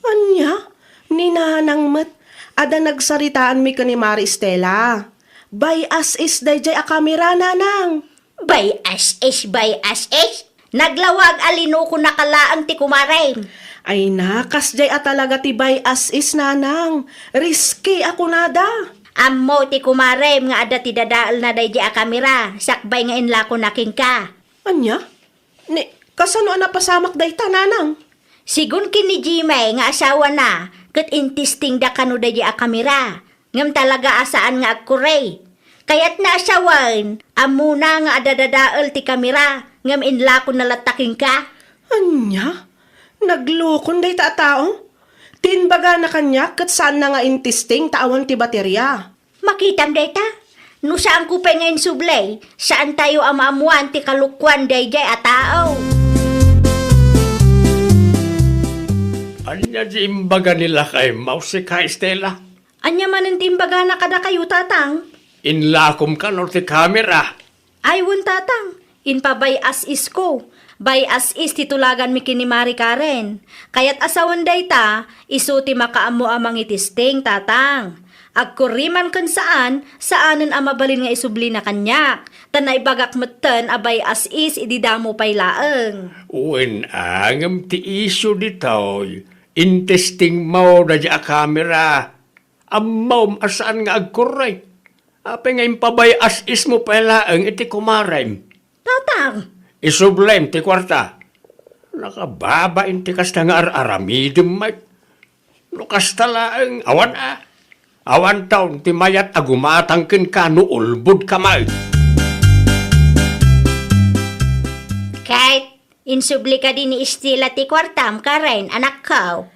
Ania? Ni nanang met. Adda nagsaritaanmi ken ni Mari Estela. Bay-as-is daydiay a kamera, nanang. Bay-as-is, bay-as-is? Naglawag a linukonaka laeng ti kumarem. Ay na, kasdiay a talaga ti bay-as-is, nanang. Risky a kunada. Ammo ti kumarem nga adda ti dadaelna daydiay a kamera, sakbay nga inlakona kenka. Ania? Ni, kasano a napasamak dayta, nanang? Sigun ken ni Jimmy nga asawana, ket intestingda kano daydiay a kamera. Ngem talaga a saan nga agkurre. Kayatna a sawen, ammona nga adda dadael ti kamera, ngem inlakonna latta kenka. Ania? Naglukon dayta a tao? Ti imbagana kaniak ket saanna nga intesting ta awan ti bateria. Makitam dayta? No saanko pay nga insublay, saantayo a maammoan ti kalokuan daydiay a tao. Ania ti imbaga ni lakay Mausika, Estela? Ania manen ti imbagana kadakayo, Tatang? Inlakom kano ti kamera? Ay, wen, Tatang. Impabay-as-isko. Bay-as-is ti tulaganmi ken ni Mari Karen. Kayat a sawen dayta, isu ti makaammo a mangitesting, Tatang. Agkurriman ken saan, saanen a mabalin nga isublina kaniak. Ta naibagak metten a bay-as-is idi damo pay laeng. Wen a, ngem ti isu ditoy, intestingmo daydiay a kamera. Ammom a saan nga agkurre. Apay nga impabay-as-ismo pay laeng iti kumarem? Tatang! Isublem ti kuarta. Nakababain ti kasta nga ar-aramidem, Mike. No kasta laeng, awan a. Awan taon ti mayat a gumatang kenka no ulbodka, Mike. Ket, insubli kadi ni Estela ti kuartam, karen, anakko?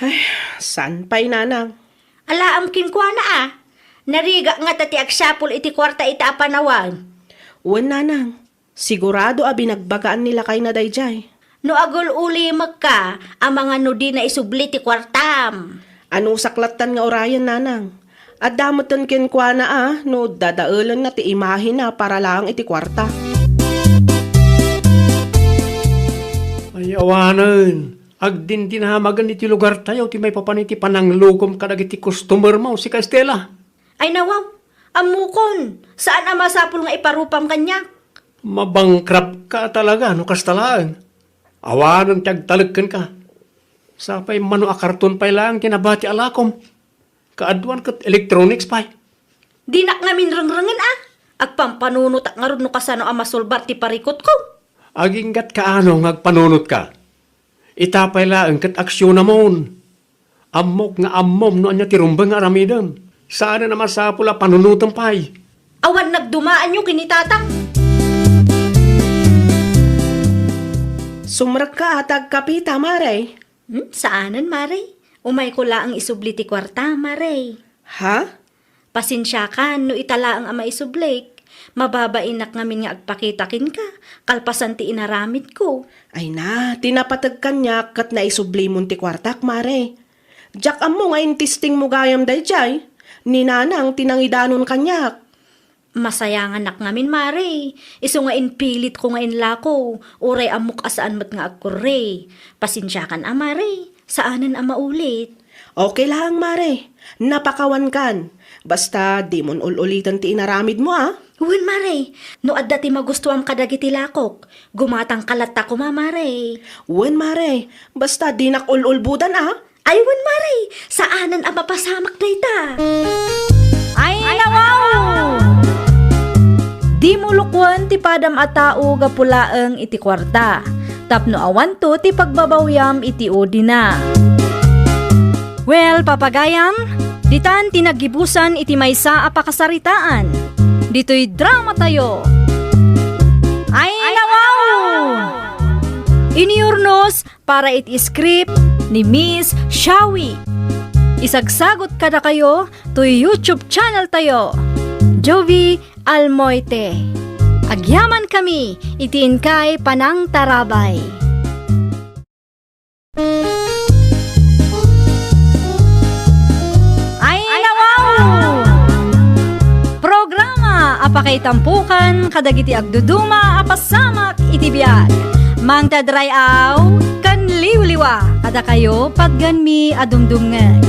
Ay, saan pay, nanang? Alaem kenkuana a. Nariga ngata ti agsapul iti kuarta ita a panawen. Wen, nanang. Sigurado a binagbagaan ni lakayna daydiay. No agul-ulimekka, amangan no dina isubli ti kuartam. Anusak lattan nga urayen, nanang. Adda metten kenkuana a no dadaelenna ti imahena para laeng iti kuarta. Ay, awanen. Agdindinamagen iti lugartayo ti maipapan iti pananglukom kadagiti customer mo, sika Estela. Ay, nawaw, ammokon, saan a masapul nga iparupam kaniak. Mabankrupt ka talaga no kasta laeng. Awanen ti agtalek kenka. Sapay mano a karton pay laeng ti nabati a lakom. Kaaduan ket electronics pay. Dinak ngamin rengrengen a. Agpampanunotak ngarud no kasano a masolbar ti parikutko. Aginggat kaano nga agpanunotka? Ita pay laeng ket aksionamon. Ammok nga ammom no ania ti rumbeng nga aramidem. Saanen a masapul a panunotem pay. Awan nagdumaanyo ken ni Tatang. Sumrekka a ti agkapita, Mare. Hmm, saanen, Mare. Umayko laeng isubli ti kuarta, Mare. Ha? Pasensiakan no ita laeng a maisublik. Mababainak ngamin nga agpakita kenka, kalpasan ti inaramidko. Ay na, ti napateg kaniak ket naisublimon ti kuartak, Mare. Diak ammo nga intestingmo gayam daydiay. Ni Nanang ti nangidanon kaniak. Masayanganak ngamin, Mare. Isu nga impilitko nga inlako, uray ammok a saan met nga agkurre. Pasensiakan a, Mare. Saanen a maulit. Okay laeng, Mare. Napakawankan. Basta, dimon ul-uliten ti inaramidmo, a? Wen, Mare. No adda ti magustuam kadagiti lakok, gumatangka latta koma, Mare. Wen, Mare. Basta, dinak ul-ulbodan, a? Ay, wen, Mare. Saanen a mapasamak dayta. Ay, nawaw! Dimo lukuen ti padam a tao gapu laeng iti kuarta, tapno awanto ti pagbabawiam iti udina. Well, papagayam, ditan ti naggibusan iti maysa a pakasaritaan. Ditoy dramatayo. Ay, nawaw! Inurnos para iti script ni Miss Shawi. Isagsagot kadakayo toy YouTube channel tayo, Jovi Almoite. Agyaman kami iti inkay panangtarabay. Ay, nawaw! Programa a pakaitampukan kadagiti agduduma a pasamak iti biag. Mangted ray-aw ken liwliwa kadakayo patgenmi a dumdumngeg.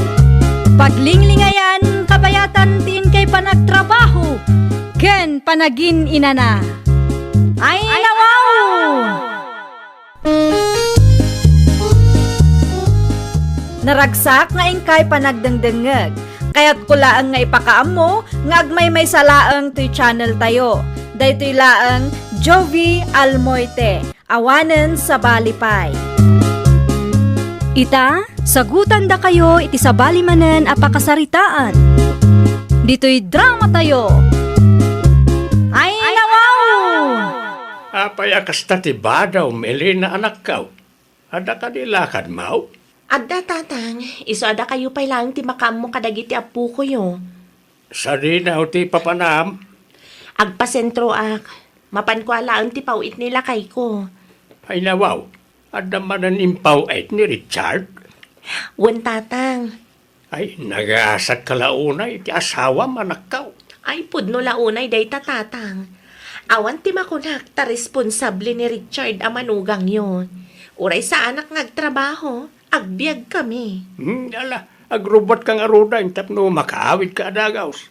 Paglinglingayan, kabayatan ti inkay panagtrabaho ken panagin-inana. Ay, nawaw! Naragsak nga inkay panagdengdengngeg. Kayatko laeng nga ipakaammo nga agmaymaysa laeng toy channel tayo. Daytoy laeng Jovi Almoite, awanen sabali pay. Ita, sagutandakayo iti sabali manen a pakasaritaan. Ditoy dramatayo. Ay, nawaw! Apay a kasta ti badawm, Elena, anakko? Adda kadi lakadmo? Adda, Tatang. Isu a dakayo pay laeng ti makaammo kadagiti appokoyo. Sadino ti papanam? Agpasentroak. Mapanko a laeng ti paw-it ni lakayko. Ay, nawaw. Adda manen impaw-it ni Richard? Wen, Tatang. Ay, nagasatka la unay iti asawam, anakko. Ay, pudno la unay dayta, Tatang. Awan ti makunak ta responsable ni Richard a manugangyo. Uray saanak nga agtrabaho, agbiagkami. Hmm, ala, agrubbuatka ngaruden tapno makaawidka a dagus.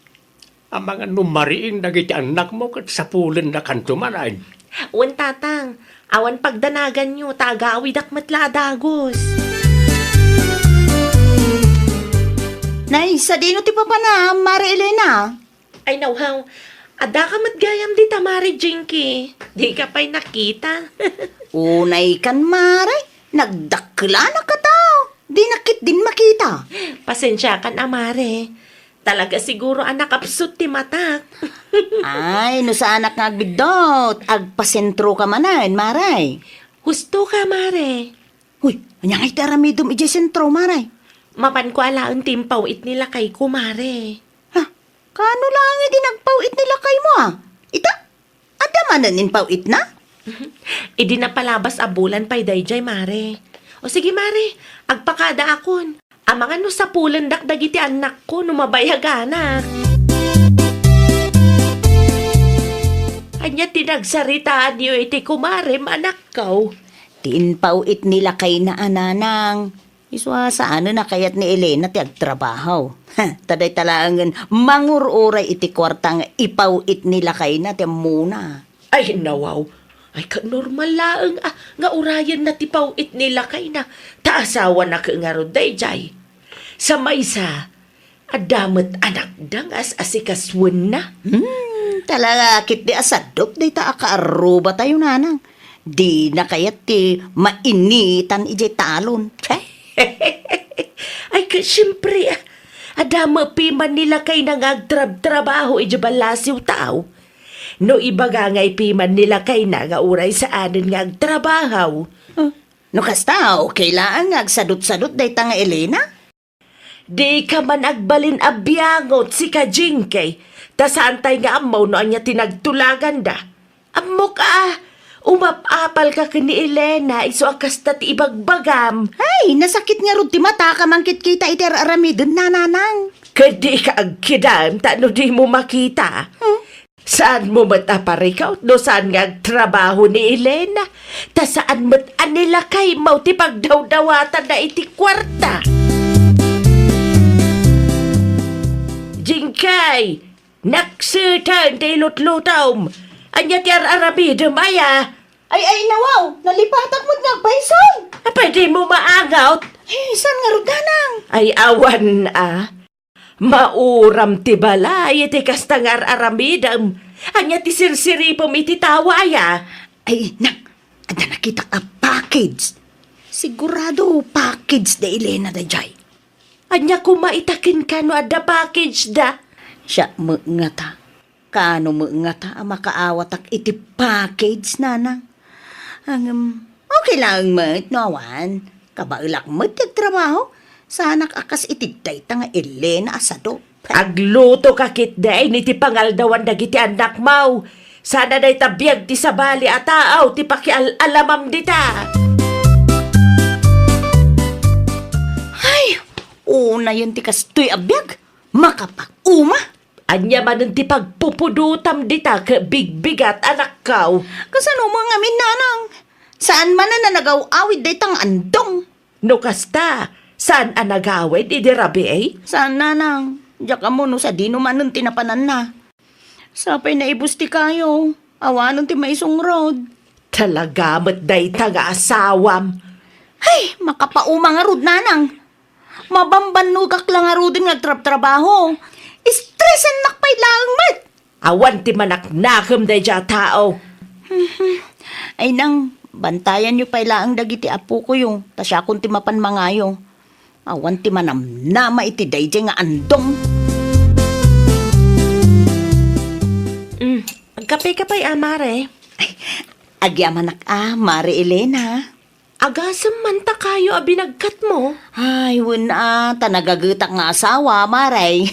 Amangan no mariing dagiti annakmo ket sapulendakanto manen. Wen, Tatang, awan pagdanaganyo ta agawidak met la a dagus. Nay, sadino ti papanam, Mare Elena? Ay, nawhaw. Addaka met gayam dita, Mare Jinky. Dika pay nakita. Unay kan, Mare. Nagdakkelanak a tao. Di nakit din makita. Pasensiakan a, Mare. Talaga siguro a nakapsut ti matak. Ay, no saanak nga agbiddut, agpasentroka manen, Mare. Husto ka, Mare. Uy, ania ngay ti aramidem idiay sentro, Mare? Mapanko a laeng ti impaw-it ni lakayko, Mare. Ha? Kaano laeng idi nagpaw-it ni lakaymo, a? Ita? Adda manen impaw-itna? Idi napalabas a bulan pay daydiay, Mare. O sige, Mare, agpakadaakon. Amangan no sapulendak dagiti annakko no mabayaganak. Ania ti nagsaritaanyo iti kumarem, anakko? Ti impaw-it ni lakayna a nanang. Isu a saanen a kayat ni Elena ti agtrabaho. Ta dayta laengen mangur-uray iti kuarta nga ipaw-it ni lakayna ti ammona. Ay, nawaw. Ay, ket normal laeng a nga urayenna ti paw-it ni lakayna, ta asawana ket ngarud daydiay. Sa maysa, adda met anakda nga as-asikasuenna. Hmm, talaga ketdi a sadop dayta a kaarrubatayo, nanang. Dina kayat ti mainitan idiay talon. Ay, ket siempre, ah, adda met piman ni lakayna nga agtrabtrabaho idiay ballasiw tao. No ibaga ngay piman ni lakayna nga uray saanen nga agtrabaho. Hmm. No kasta, okay laeng nga agsadut-sadut dayta nga Elena. Dika man agbalin a biangot, sika Jinky, ta saantay nga ammo no ania ti nagtulaganda. Ammok a, umap-apalka ken ni Elena, isu a kasta ti ibagbagam. Ay, nasakit ngarud ti mataka mangkitkita iti ar-aramiden, nanang. Ket dika agkidam ta no dimo makita. Hmm? Saanmo met a parikut no saan nga agtrabaho ni Elena, ta saan met a ni lakaymo ti pagdawdawatanna iti kuarta. Jinky, nakseten ti ilutlutom. Ania ti ar-aramidem, aya? Ay, ay, nawaw, nalipatak met nga agpayson. Apay dimo maangot? Ay, saan ngarud, nanang? Ay, awan a. Mauram ti balay iti kasta nga ar-aramidem. Ania ti sirsiripem iti tao, aya? Ay, nang, adda nakitak a package. Sigurado package da Elena daydiay. Ania koma ita kenka no adda package da? Siak met ngata. Kaano met ngata a makaawatak iti package, nanang? Ngem, okay laeng met no awan. Kabaelak met ti agtrabaho. Saanak a kas iti dayta nga Elena a sado. Aglutoka ketdin iti pangaldawan dagiti annakmo. Saan a dayta biag ti sabali a tao ti pakial-alamam dita. Ay, unayen ti kastoy a biag. Makapauma. Ania manen ti pagpupudotam dita ket bigbigat, anakko? Kasano met ngamin, nanang? Saan manen a nagaw-awid dayta nga andong? No kasta, saan a nagawid idi rabii? Saan, nanang. Diak ammo no sadino manen ti napananna. Sapay naibus ti kayo. Awanen ti maisungrod. Talaga met dayta nga asawam. Ay, makapauma ngarud, nanang. Mabambannogak la ngaruden nga agtrabtrabaho. Estresennak pay laeng met. Awan ti manaknakem daydiay a tao. Mhm. Ay nang, bantayanyo pay laeng dagiti apokoyo, ta siakon ti mapan mangayo. Awan ti manamnama iti daydiay nga andong. Mm, agkapeka pay a, Mare? Ay, agyamanak a, Mare Elena. Agasem man ta kayo a binagkatmo? Ay, wen a, ta nagagetak nga asawa, Mare.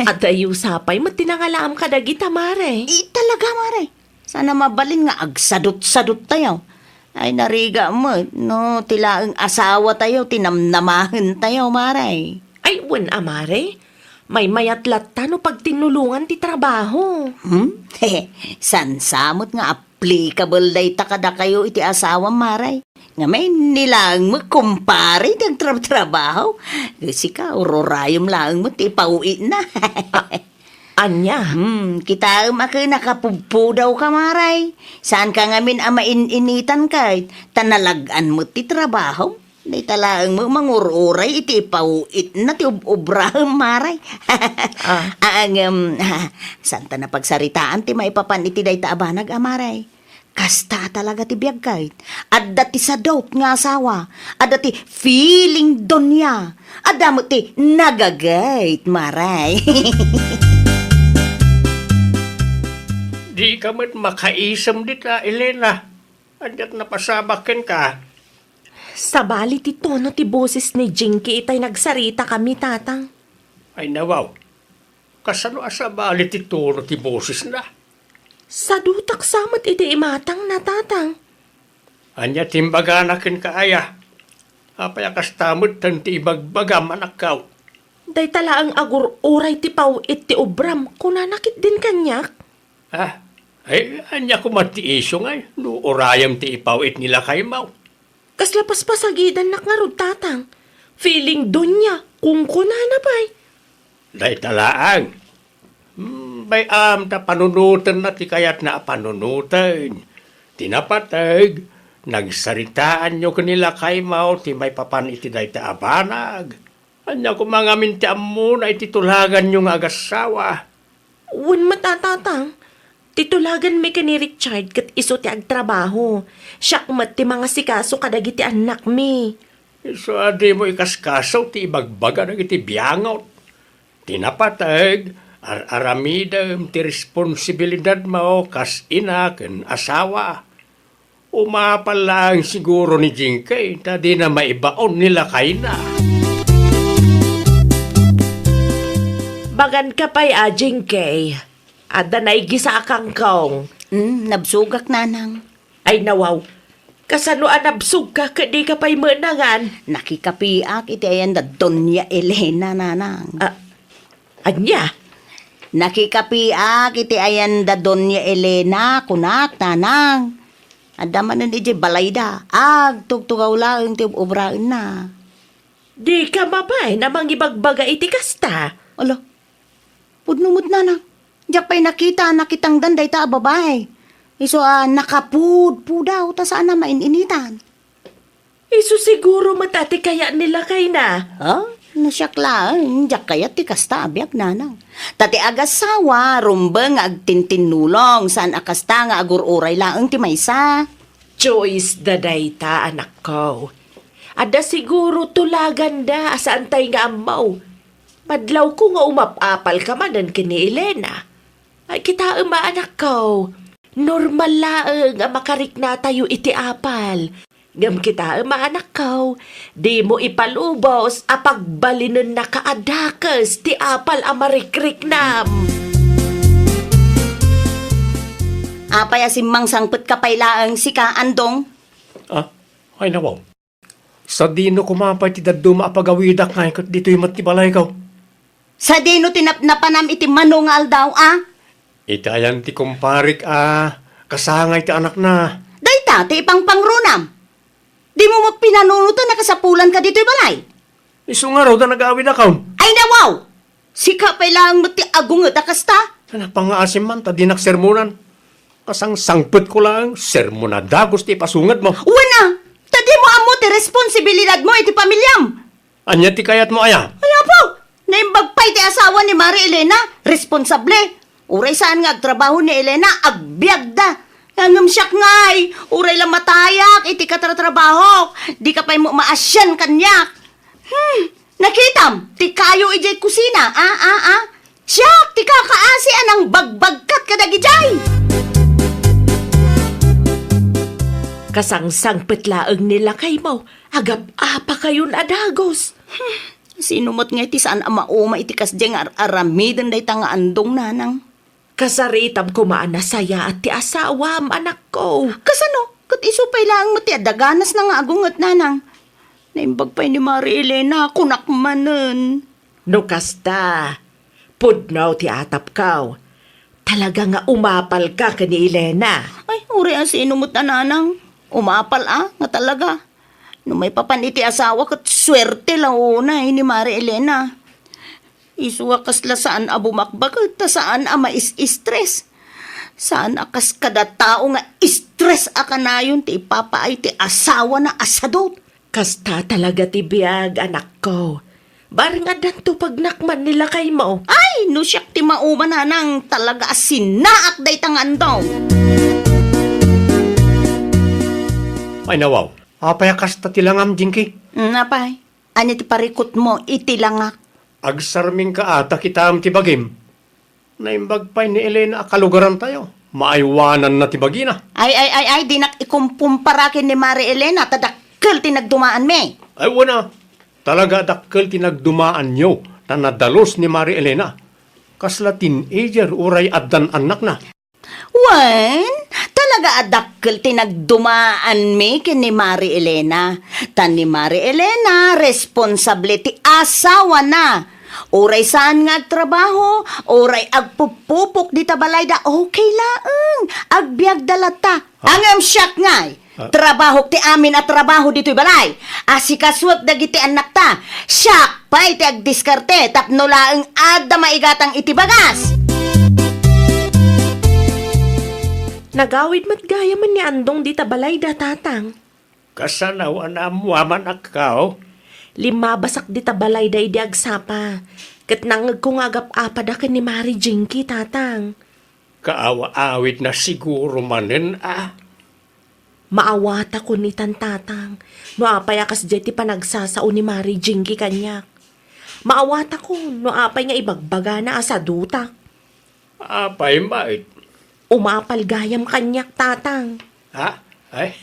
Adayo sapay met ti nangalaam kadagita, Mare. Ay, talaga, Mare. Saan a mabalin nga agsadut-sadut tayo. Ay, narigat met, no, ti laeng asawa tayo, ti namnamaen tayo, Mare. Ay, wen a, Mare. Maymayat latta no pagtinnulongan ti trabaho. Hmm? Saan sa met nga applicable dayta kadakayo iti asawam, Mare. Ngamin, ni laeng met kumpare ti agtrabtrabaho. Sika, ururayem laeng met ti ipaw-itna. A-, ania? Hmm, kitaem a ket nakapudpudawka, Mare. Saanka ngamin a main-initan ket ta nalag-an met ti trabaho. Dayta laeng met mangur-uray iti ipaw-itna ti ub-, ubraem, Mare. Ah. Ah, ngem, ah, saan ta napagsaritaan ti maipapan iti dayta a banag a, Mare. Kasta talaga ti biag, ket adda ti sadot nga asawa, adda ti feeling donya, adda met ti nagagayt, Mare. Dika met makaisem dita, Elena. Ania't napasabak kenka? Sabali ti tono ti boses ni Jinky itay nagsaritakami, Tatang. Ay, nawaw. Kasano a sabali ti tono ti bosesna? Sadutak sa met iti imatangna, Tatang. Ania ti imbagana kenka, aya? Apay a kasta metten ti ibagbagam, anakko? Dayta laeng agur-uray ti paw-it ti ubram, kunana ketdin kaniak. Ah, ay, ania koma ti isu ngay no urayem ti ipaw-it ni lakaymo? Kasla paspasagidannak ngarud, Tatang. Feeling donya, kunkunana pay. Dayta laeng. Hmm, bay-am ta panunotenna ti kayatna a panunoten. Ti napateg, nagsaritaanyo ken ni lakaymo ti maipapan iti dayta a banag. Ania koma ngamin ti ammona iti tulaganyo nga agassawa? Wen met a, Tatang. Ti tulaganmi ken ni Richard ket isu ti agtrabaho. Siak met ti mangasikaso kadagiti annakmi. Isu a dimo ikaskaso ti ibagbaga dagiti biangot. Ti napateg, ar-aramidem ti responsibilidadmo kas ina ken asawa. Umapal laeng siguro ni Jinky ta dina maibaon ni lakayna. Baganka pay a, Jinky. Adda naigisa a kangkong. Hmm, nabsogak, Nanang. Ay, nawaw. Kasano a nabsogka ket dika pay menangan? Nakikapiak iti ayan da Doña Elena, Nanang. Ah, ania? Nakikapiak iti ayan da Doña Elena, kunak, Nanang. Adda manen idiay balayda. Agtugtugaw laeng ti ub-ubraenna. Dika mabain a mangibagbaga iti kasta? Ala, pudno met, Nanang. Diak pay nakita a nakitangdan dayta a babai. Isu a nakapudpudaw ta saan a main-initan. Isu siguro met a ti kayat ni lakayna. Ha? No siak laeng, diak kayat ti kasta a biag, Nanang. Ta ti agassawa, rumbeng nga agtintinnulong, saan a kasta nga agur-uray laeng ti maysa. Choice da dayta, anakko. Adda siguro tulaganda a saantay nga ammo. Madlawko nga umap-apalka manen ken ni Elena. Ay, kitaem a, anakko. Normal laeng a makariknatayo iti apal. Ngem kitaem a, anakko, dimo ipalubos a pagbalinennaka a dakes ti apal a marikriknam. Apay a simmangsangpetka pay laeng sika, Andong? Ah, ay, nawaw. Sadino koma pay ti dadduma a pagawidak ngay ket ditoy met ti balayko? Sadino ti napnapanam iti mano nga aldaw, a? Iti ayan ti kumparik a kasangay ti anakna. Dayta ti ipangpangrunam. Dimo met pinanunoten a kasapulanka ditoy balay? Isu ngarud a nagawidakon. Ay, nawaw! Sika pay laeng met ti agunget a kasta. Napangngaasim man ta dinak sermonan. Kasangsangpetko laeng, sermon a dagus ti ipasungedmo. Wen a, ta dimo ammo ti responsibilidadmo iti pamiliam. Ania ti kayatmo aya? Ay, apo, naimbag pay ti asawa ni Mari Elena, responsable. Uray saan nga agtrabaho ni Elena, agbiagda. Ngem siak ngay, uray la matayak iti katratrabahok, dika pay mo maasian kaniak. Hmm, nakitam, ti kayo idiay kusina, a, a, a. Siak, ti kakaasi a nangbagbagkat kadagijay. Kasangsangpet laeng ni lakaymo, agap-apakayon a dagus. Hmm, sino met ngay ti saan a mauma iti kasdiay nga ar-aramiden dayta nga andong, Nanang? Kasaritam koma a nasayaat ti asawam, anakko. Kasano? Ket isu pay laeng met ti adda ganasna nga agunget, Nanang. Naimbag pay ni Mari Elena, kunak manen. No kasta, pudno ti atapko. Talaga nga umapalka ken ni Elena. Ay, uray a sino met a, Nanang. Umapal a, nga talaga. No maipapan iti asawa ket suerte la unay ni Mari Elena. Isu a kasla saan a bumakbaket ta saan a mais-stress. Saan a kas kada tao nga stress a kanayon ti ipapaay ti asawana a sadot. Kasta talaga ti biag, anakko. Bareng addanto pagnakman ni lakaymo. Ay, no siak ti mauman, nanang, talaga a sinaak dayta nga andong. Ay, nawaw. Apay a kasta ti langam, Jinky? Mm, apay? Ania ti parikutmo iti langak? Agsarmingka a ta kitaem ti bagim. Naimbag pay ni Elena a kalugarantayo. Maaywananna ti bagina. Ay, ay, ay, ay, dinak ikumpumpara ken ni Mari Elena, ta dakkel ti nagdumaanmi. Ay, wen a. Talaga a dakkel ti nagdumaanyo, ta nadalus ni Mari Elena. Kasla teenager uray addan annakna. Wen, talaga a dakkel ti nagdumaanmi ken ni Mari Elena. Ta ni Mari Elena, responsable ti asawana. Uray saan nga agtrabaho, uray agpupupok dita balayda, okay laeng. Agbiagda latta. Ah. Ngem siak ngay, ah, trabahok ti amin a trabaho ditoy balay. Asikasuek dagiti annakta. Siak pay ti agdiskarte tapno laeng adda maigatang iti bagas. Nagawid met gayamen ni Andong dita balayda, Tatang. Kasano a naammuam, anakko? Limmabasak dita balayda idi agsapa, ket nangngegko nga agap-apada ken ni Mari Jinky, Tatang. Kaawa-awidna siguro manen a. Maawatakon itan, Tatang, no apay a kasdiay ti panagsasao ni Mari Jinky kaniak. Maawatakon no apay nga ibagbagana a sadutak. Apay met? Umapal gayam kaniak, Tatang. Ha? Ay,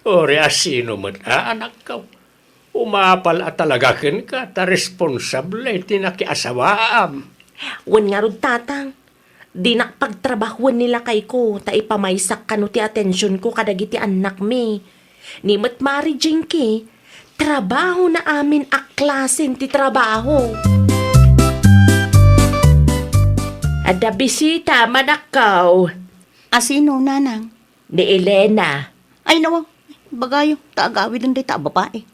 uray a sino met a, anakko. Umapal a talaga kenka ta responsable ti nakiasawaam. Wen ngarud, Tatang, dinak pagtrabahoen ni lakayko ta ipamaysak kano ti atensionko kadagiti annakmi. Ni met Mari Jinky, trabahona amin a klasen ti trabaho. Adda bisita, manakkaw. A sino, nanang? Ni Elena. Ay, nawa, bagayo, ta agawiden dayta a babai.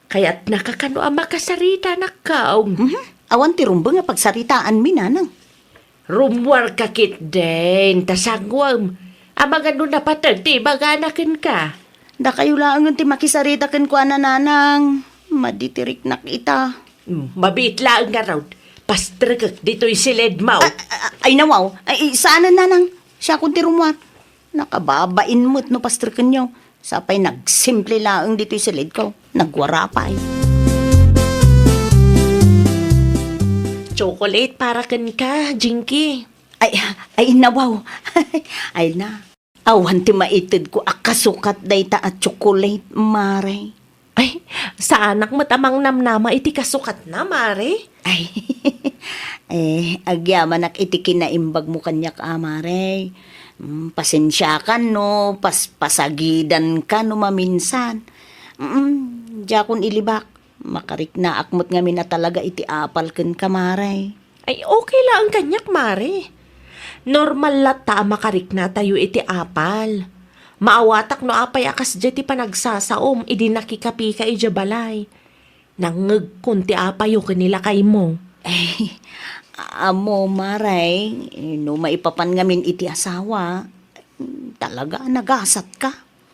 Kayatnaka kano a makasarita, nakkaw? Mhm. Awan ti rumbeng a pagsaritaanmi, nanang. Rummuarka ketdin, ta sanguem. Amangan no napateg ti ibagana kenka. Dakayo laengen ti makisarita kenkuana, nanang. Madi ti riknak ita. Hmm, mabiit laeng ngarud. Pastrekek ditoy siledmo. A-, a-, ay, nawaw. Ay, saanen, nanang. Siakon ti rummuar. Nakababain met no pastrekenyo. Sapay nagsimple laeng ditoy siledko. Nagwara pay. Chocolate para kenka, Jinky. Ay, ay, nawaw. Ay na. Awan ti maitedko a kasukat dayta a chocolate, Mare. Ay, saanak met a mangnamnama iti kasukatna, Mare. Ay, eh, agyamanak iti kinaimbagmo kaniak a, Mare. Mm, pasensiakan no pas-, pasagidanka no maminsan. Mm, diakon ilibak. Makariknaak met ngamin a talaga iti apal kenka, Mare. Ay, okay laeng kaniak, Mare. Normal latta a makariknatayo iti apal. Maawatak no apay a kasdiay ti panagsasaom idi nakikapika idiay balay. Nangngegkon ti apayo ken ni lakaymo. Ay, ammo, Mare, no maipapan ngamin iti asawa, talaga a nagasatka.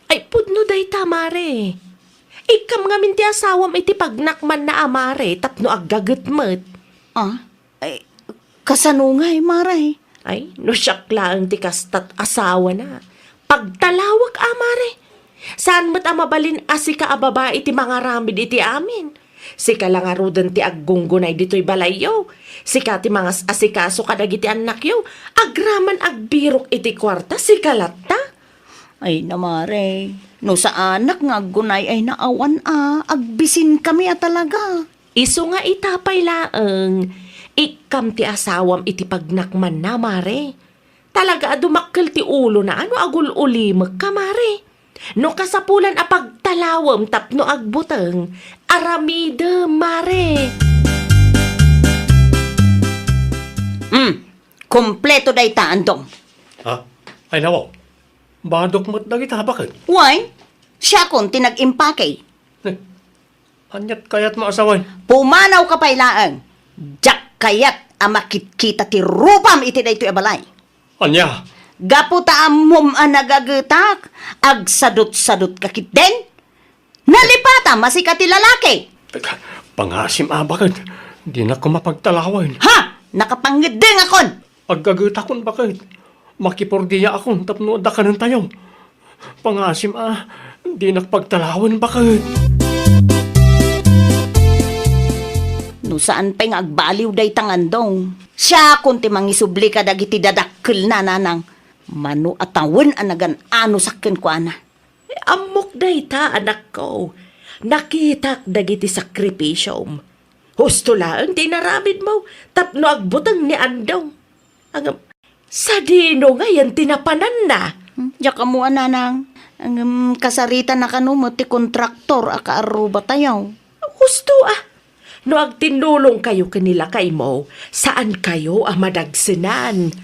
Ay, pudno dayta, Mare. Ikkam ngamin ti asawam iti pagnakmanna a, Mare, tapno aggaget met. Ah? Ay, kasano ngay, Mare? Ay, no siak laeng ti kastat asawana. Pagtalawek a, Mare. Saan met a mabalin a sika a babai ti mangaramid iti amin. Sika la ngaruden ti aggunggunay ditoy balayyo. Sika ti mangas-asikaso kadagiti annakyo. Agraman agbirok iti kuarta, sika latta. Ay na, Mare, no saanak nga aggunay ay naawan a, agbisinkami a talaga. Isu nga ita pay laeng, ikkam ti asawam iti pagnakmanna, Mare. Talaga a dumakkel ti ulona a no agul-ulimekka, Mare. No kasapulan a pagtalawem tapno agbuteng, aramidem, Mare. Hmm, kompleto dayta, Andong. Ha? Ay, nawaw. Badok met dagita, baket? Wen, siakon ti nag-impake. Eh, aniat kayatmo a sawen? Pumanawka pay laeng. Diak kayat a makitkita ti rupam iti daytoy a balay. Ania? Gapu ta ammom a nagagetak, agsadutsadutka ketdin. Nalipatam a sika ti lalaki! Teka, pangasim a baket. Dinak koma pagtalawen. Ha? Nakapangeddengakon! Aggagetakon baket. Makipordiaakon tapno adda kanentayo. Pangasim a, dinak pagtalawen baket. No saan pay nga agbaliw dayta nga andong, siakon ti mangisubli kadagiti dadakkelna, nanang. Mano a tawen a nagan-anosak kenkuana. Ammok dayta, anakko. Nakitak dagiti sakripisiom. Husto laeng ti inaramidmo tapno agbuteng ni andong. Ngem, sadino ngayen ti napananna? Hmm, diak ammo a, nanang. Ngem, kasaritan a kano met ti kontraktor a kaarrubatayo. Husto a, no agtinnulongkayo ken ni lakaymo, saankayo a madagsenan.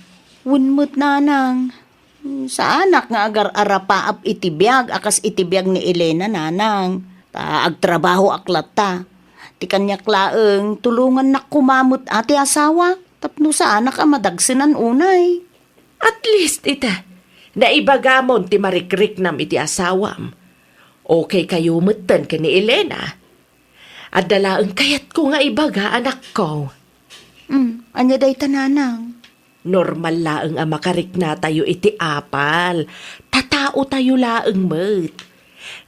Wen met, nanang. Saanak nga agar-arapaap iti biag a kas iti biag ni Elena, nanang. Ta agtrabahoak latta. Ti kaniak laeng, tulongannak koma met a ti asawak tapno saanak a madagsenan unay. At least ita, naibagamon ti marikriknam iti asawam. Okay kayo metten ken ni Elena. Adda laeng kayatko nga ibaga, anakko. Mm, ania dayta, nanang? Normal laeng a makariknatayo iti apal. Tataotayo laeng met.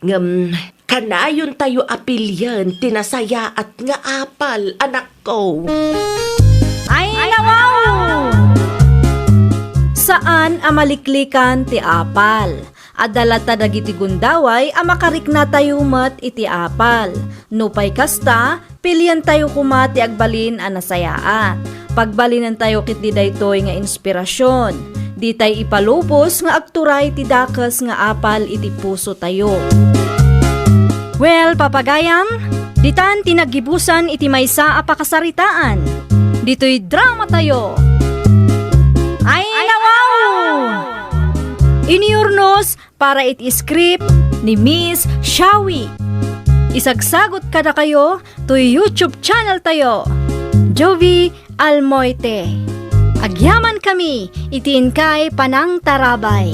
Ngem, kanayontayo a pilien ti nasayaat nga apal, anakko. Ay, nawaw! Saan a maliklikan ti apal. Adda latta dagiti gundaway a makariknatayo met iti apal. Nupay kasta, pilientayo koma ti agbalin a nasayaat. Pagbalinentayo ketdi daytoy nga inspirasyon. Ditay ipalubos nga agturay ti dakes nga apal iti pusotayo. Well, papagayam, ditan ti naggibusan iti maysa a pakasaritaan. Ditoy dramatayo. Ay, nawaw! Iniurnos para iti script ni Miss Shawi. Isagsagot kadakayo toy YouTube channel tayo, Jovi Almoite. Agyaman kami iti inkay panangtarabay.